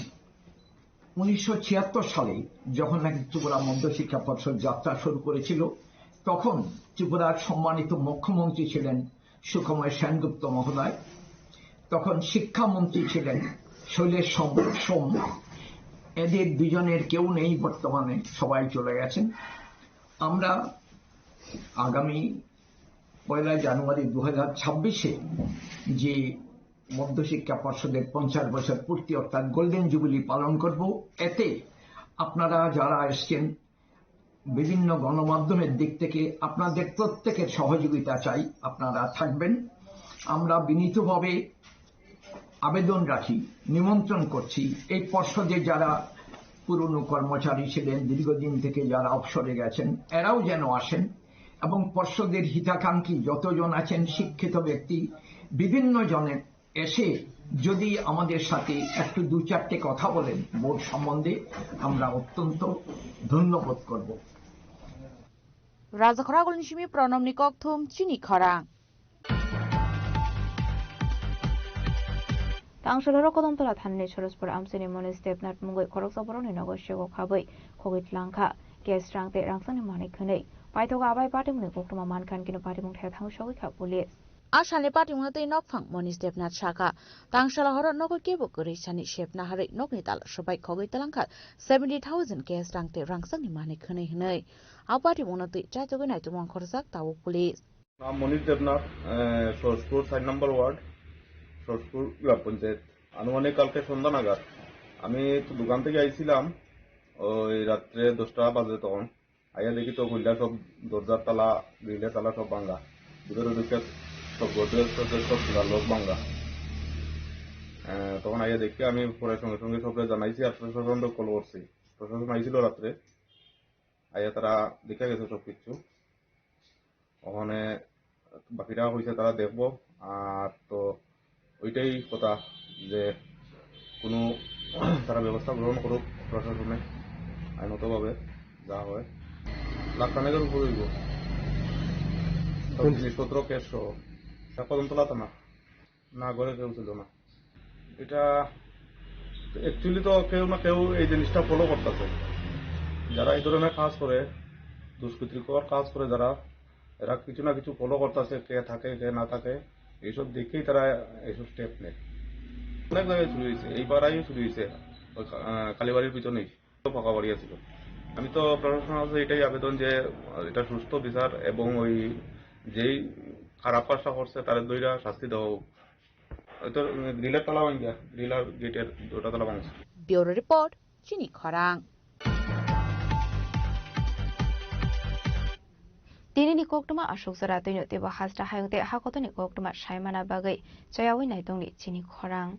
উনিশশো ছিয়াত্তর সালে যখন নাকি ত্রিপুরা মধ্যশিক্ষা পর্ষদ যাত্রা শুরু করেছিল, তখন ত্রিপুরার সম্মানিত মুখ্যমন্ত্রী ছিলেন সুখময় সেনগুপ্ত মহোদয়, তখন শিক্ষামন্ত্রী ছিলেন শৈলেশ সোম-, সোম। এদের দুজনের কেউ নেই বর্তমানে, সবাই চলে গেছেন। আমরা আগামী পয়লা জানুয়ারি দু হাজার ছাব্বিশে যে মধ্যশিক্ষা পর্ষদের পঞ্চাশ বছর পূর্তি অর্থাৎ গোল্ডেন জুবিলি পালন করব। এতে আপনারা যারা এসছেন বিভিন্ন গণমাধ্যমের দিক থেকে আপনাদের প্রত্যেকের সহযোগিতা চাই, আপনারা থাকবেন। আমরা বিনীতভাবে আবেদন রাখি, নিমন্ত্রণ করছি এই পর্ষদে যারা পুরনো কর্মচারী ছিলেন, দীর্ঘদিন থেকে যারা অবসরে গেছেন, এরাও যেন আসেন এবং পর্ষদের হিতাকাঙ্ক্ষী যতজন আছেন, শিক্ষিত ব্যক্তি, বিভিন্ন জনে এসে যদি আমাদের সাথে একটু দু চারটে কথা বলেন বোর্ড সম্বন্ধে, আমরা অত্যন্ত ধন্যবোধ করব। Rajakhoragulni simi Pranamni kokthum chini khorang. Tangsalhoro Kodamtola thanni Sorospur amchaini Monish Debnath mungwi khoroksa borokni nogo sego khabwi khogwi tlangkha. Cash rang tei rangchakni manwi khwnwi. Paithago abai patimungni koktwma mankha, hwnkhe no patimung thaya thangwi sogwi kha police. A salni patimungno twi nokphang Monish Debnath sakha, tangsalhoro nogo kebo kwrwi sani sep naharwi nokni tala swbai khogwi tlangkha seventy thousand cash rang tei rangchakni manwi khwnwi hwnwi. A patimungno twi chaitugwi naitukmung khorjak tabuk police. নাম মনীষ দেবনাথ, আহ, সরসপুর চার নম্বর ওয়ার্ড, সরসপুর গ্রাম পঞ্চায়েত। আনুমানিক কালকে সন্ধ্যা নাগাদ আমি তো দোকান থেকে আইছিলাম, ওই রাত্রে দশটা বাজে তখন। আইয়া দেখি তো খুললা সব দরজার তালা, গ্রিলের তালা সব ভাঙা। ভিতরে ঢুকে সব গোদরেজ টোদরেজ সব খুলা, লক ভাঙা। আহ, তখন আইয়া দেখি আমি পরে সঙ্গে সঙ্গে সবরে জানাইছি আর প্রশাসনরে কল করছি। প্রশাসন আইছিল রাত্রে, আইয়া তারা দেখে গেছে সবকিছু। ওখানে বাকিরা কইছে তারা দেখবো। আর তো ওইটাই কথা যে কোনো তারা ব্যবস্থা গ্রহণ করুক প্রশাসনে আইনগতভাবে যা হয়। লাখ খানেকের উপরে হইব। সব জিনিসপত্র ক্যাশ সহ। তা কদমতলা থানা। না, ঘরে কেউ ছিল না। এটা অ্যাকচুয়ালি তো কেউ না কেউ এই জিনিসটা ফলো করতেছে। যারা এই ধরনের কাজ করে, দুষ্কৃতিকর কাজ করে যারা, এরা কিছু না কিছু ফলো করতেছে, কে থাকে কে না থাকে, এইসব দেখেই তারা এইসব স্টেপ নেয়। অনেক জায়গায় চুরি হয়েছে, এই পাড়ায়ও চুরি হয়েছে, ওই কা-, আহ, কালীবাড়ির পিছনেই। তো ফাঁকা বাড়ি আছিল। আমি তো প্রশাসনের কাছে এটাই আবেদন যে, আহ, এটা সুস্থ বিচার এবং ওই যেই খারাপ কাজটা করছে তার দইরা শাস্তি দেওয়া হোক। হয়তো, উম, গ্রিলের তালা ভাঙিয়া, গ্রিল আর গেটের দুটা তালা ভাঙছে। Bureau report, Chini Khorang. Tinini koktwma aswk jora twino teibo hasta hayung tei hakotoni koktwma saimana bagwi chayawi naitongni Chini Khorang.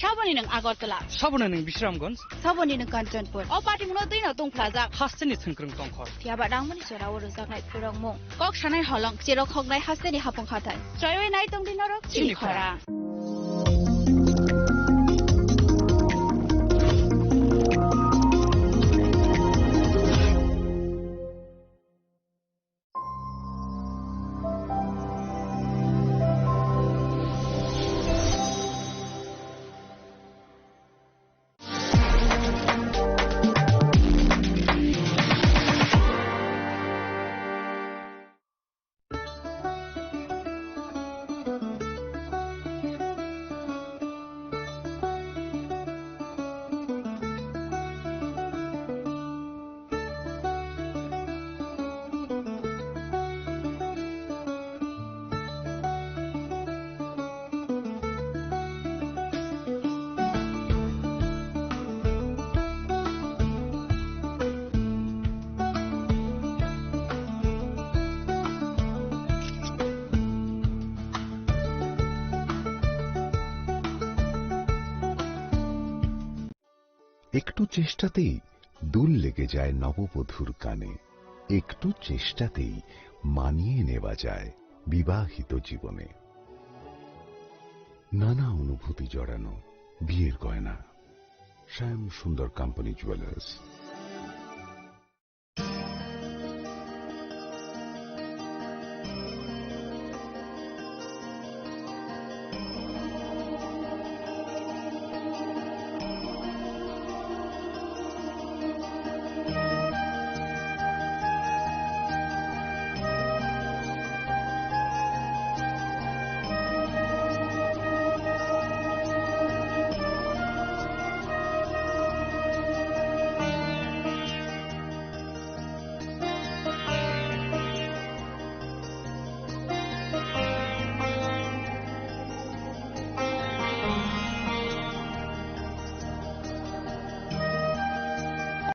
Saboni nwng Agartala. Saboni nwng Bisramganj. Saboni nwng Kanchanpur. O party mungno twi no tongphlajak. Hasteni thwngkwrwng tongkhor. Phiya ba nangmani jora o rwjaknai phwrwngmung. Kok sanai holong, cherok hoknai hasteni hapung hathai. Choiwi nai tongdi norok Chini Chini Khorang. Khorang. একটু চেষ্টাতেই দুল লেগে যায় নববধূর কানে। একটু চেষ্টাতেই মানিয়ে নেওয়া যায়। বিবাহিত জীবনে নানা অনুভূতি জড়ানো বিয়ের গয়না। শ্যাম সুন্দর company jewellers.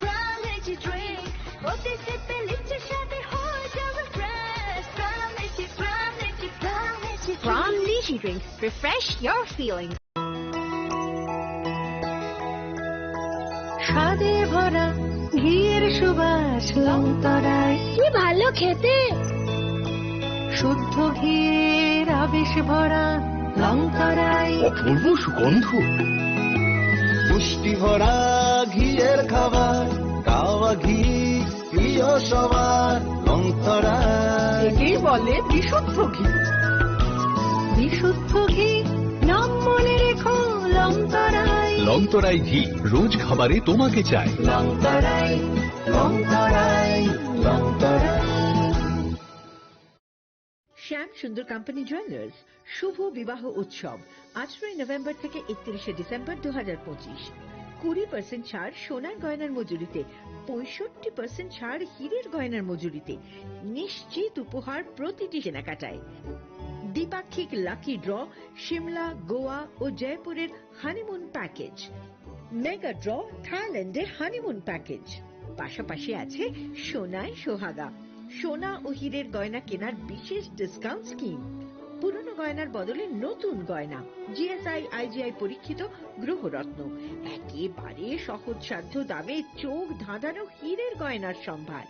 Prime Lychee Drink, প্রতি সিপে লিচুর স্বাদে হয়ে যাবে fresh. Prime Lychee, Prime Lychee, Prime Lychee Drink। Prime Lychee Drink, refresh your feelings। স্বাদে ভরা ঘিয়ের সুবাস লংতরায়। কি ভালো খেতে! শুদ্ধ ঘিয়ের আবেশ ভরা লংতরায়। অপূর্ব সুগন্ধ। পুষ্টি ভরা ঘিয়ের খাবার, কাওয়া ঘি প্রিয় সবার লংতরায়। একেই বলে বিশুদ্ধ ঘি। বিশুদ্ধ ঘি, নাম মনে রেখো লংতরায়। লংতরাই ঘি, রোজ খাবারে তোমাকে চাই। লংতরায়, লংতরায়, লংতরায়। শ্যাম সুন্দর কোম্পানি জুয়েলার্স শুভ বিবাহ উৎসব আঠারোই নভেম্বর থেকে একত্রিশে ডিসেম্বর দু হাজার পঁচিশ। কুড়ি পার্সেন্ট ছাড় সোনার গয়নার মজুরিতে, পঁয়ষট্টি পার্সেন্ট ছাড় হীরের গয়নার মজুরিতে, নিশ্চিত উপহার প্রতিটি কেনাকাটায়। দ্বিপাক্ষিক লাকি ড্র, সিমলা, গোয়া ও জয়পুরের হানিমুন প্যাকেজ। মেগা ড্র, থাইল্যান্ডে হানিমুন প্যাকেজ। পাশাপাশি আছে সোনায় সোহাগা, সোনা ও হীরের গয়না কেনার বিশেষ ডিসকাউন্ট স্কিম। পুরনো গয়নার বদলে নতুন গয়না, জিএসআই আইজিআই পরীক্ষিত গ্রহরত্ন, একেবারে সহজসাধ্য দামে চোখ ধাঁধানো হীরের গয়নার সম্ভার।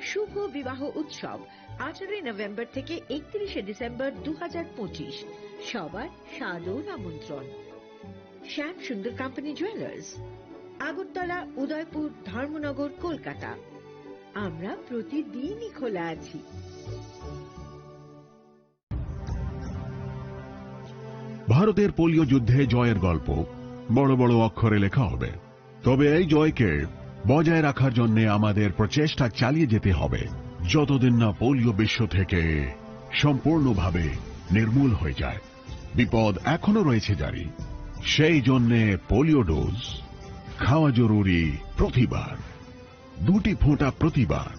শুভ বিবাহ উৎসব আঠারোই নভেম্বর থেকে একত্রিশে ডিসেম্বর দু হাজার পঁচিশ। সবার সাদর আমন্ত্রণ। শ্যাম সুন্দর কোম্পানি জুয়েলার্স, আগরতলা, উদয়পুর, ধর্মনগর, কলকাতা। আমরা প্রতিদিনই খোলা আছি। ভারতের পোলিও যুদ্ধে জয়ের গল্প বড় বড় অক্ষরে লেখা হবে, তবে এই জয়কে বজায় রাখার জন্য আমাদের প্রচেষ্টা চালিয়ে যেতে হবে, যতদিন না পোলিও বিশ্ব থেকে সম্পূর্ণভাবে নির্মূল হয়ে যায়। বিপদ এখনো রয়েছে জারি, সেই জন্যে পোলিও ডোজ খাওয়া জরুরি প্রতিবার, দুটি ফোঁটা প্রতিবার।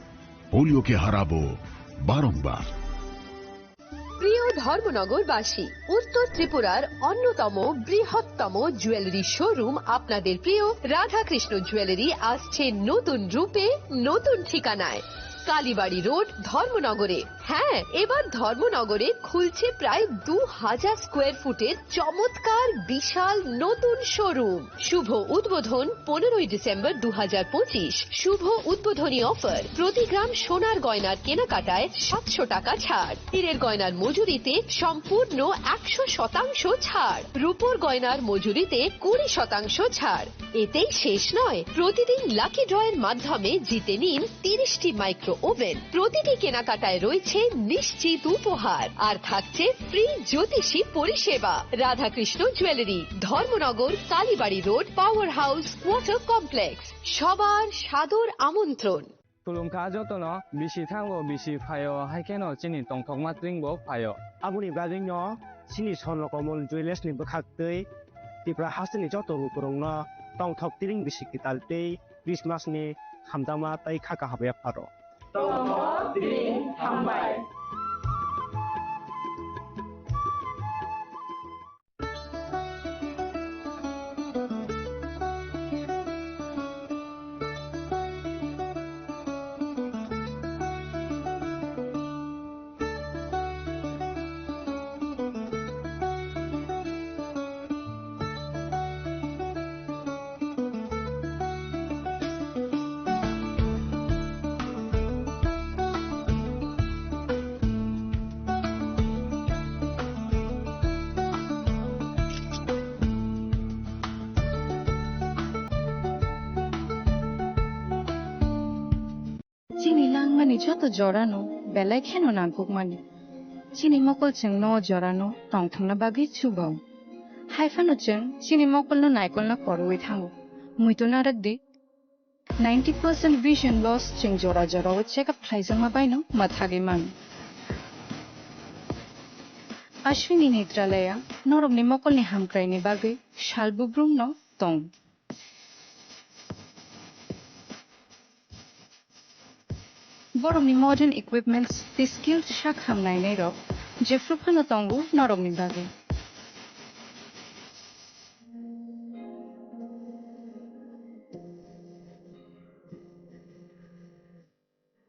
পোলিওকে হারাবো বারংবার। প্রিয় ধর্মনগরবাসী, উত্তর ত্রিপুরার অন্যতম বৃহত্তম জুয়েলারি শোরুম আপনাদের প্রিয় রাধাকৃষ্ণ জুয়েলারি আসছে নতুন রূপে, নতুন ঠিকানায়। কালীবাড়ি রোড, ধর্মনগরে। হ্যাঁ, এবার ধর্মনগরে খুলছে প্রায় দু হাজার স্কোয়ার ফুটের চমৎকার বিশাল নতুন শোরুম। শুভ উদ্বোধন পনেরোই ডিসেম্বর দু হাজার পঁচিশ। শুভ উদ্বোধনী অফার, প্রতি গ্রাম সোনার গয়নার কেনাকাটায় সাতশো টাকা ছাড়, হীরের গয়নার মজুরিতে সম্পূর্ণ একশো শতাংশ ছাড়, রূপোর গয়নার মজুরিতে কুড়ি শতাংশ ছাড়। এতেই শেষ নয়, প্রতিদিন লাকি ড্রয়ের মাধ্যমে জিতে নিন তিরিশটি মাইক্রো ওভেন। প্রতিটি কেনাকাটায় রয়েছে নিশ্চিত উপহার, আর থাকছে ফ্রি জ্যোতিষী পরিষেবা। Radhakrishna jewellery, Dharmanagar, Kalibari road, power house, water complex. সবার সাদর আমন্ত্রণ। Khulumkha jotono, bisi thango, bisi phaio, hai kheno chini tongthokma tring bo phaio. Aboni bagwino chini Swarno Komol Jewellers ni bwkhak twi Tripura hasteni joto lukurokno tongthok tring bisi kwtal tei Christmas ni hamjakma tei kha kaham yapharo. Tongthok tring hambai. Ni joto jorano belai kheno nangkukmani. Chini mokol chwngno o jorano tongthokna bagwi chugo. Hai phano chwng chini mokolno naikolna korwi thango. Muitu narwk di. Ninety percent vision loss chwng jora jorao check up khlaijakma baino mwthagwi mano. Ashwini Netralaya norokni mokolni hamkraini bagwi sal bubrumno tong. Borokni modern equipments tei skilled sak hamnainairok jephru phano tongo norokni bagwi.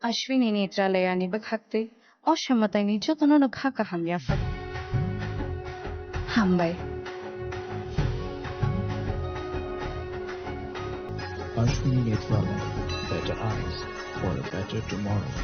Ashwini Netralayani bwkhak tei o samataini jotono no kha kaham yaphar. Hambai. Ashwini Netralaya, better eyes for a better tomorrow.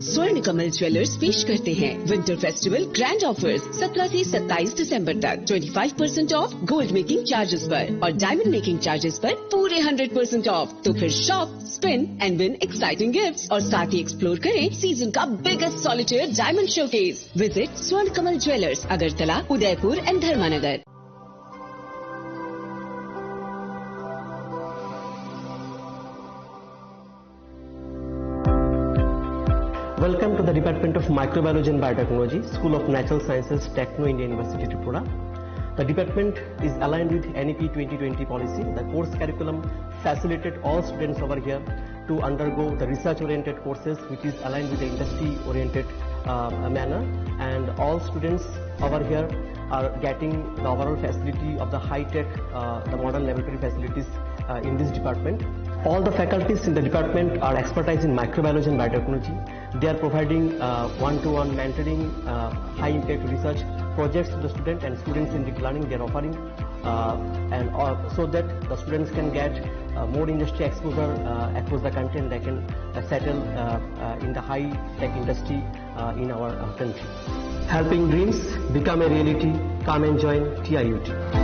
स्वर्ण कमल ज्वेलर्स पेश करते हैं winter festival grand offers. सत्रह से सत्ताईस दिसंबर तक twenty five percent of gold making charges पर और डायमंड मेकिंग चार्जेस पर पूरे हंड्रेड परसेंट ऑफ। तो फिर shop, spin and win exciting gifts और साथ ही एक्सप्लोर करें सीजन का biggest solitaire diamond showcase. Visit स्वर्ण कमल ज्वेलर्स, अगरतला, उदयपुर एंड धर्मानगर। Welcome to the Department of Microbiology and Biotechnology, School of Natural Sciences, Techno India University, Tripura. The department is aligned with N E P twenty twenty policy. The course curriculum facilitated all students over here to undergo the research-oriented courses, which is aligned with the industry-oriented, uh, manner, and all students over here are getting the overall facility of the high-tech, uh, the modern laboratory facilities, uh, in this department. All the faculties in the department are expertise in microbiology and biotechnology. They are providing, uh, one-to-one mentoring, uh, high-impact research projects to the student and students-centric learning they are offering, uh, and, uh, so that the students can get, uh, more industry exposure, uh, across the country, and they can, uh, settle, uh, uh, in the high-tech industry, uh, in our, uh, country. Helping dreams become a reality. Come and join T I U T.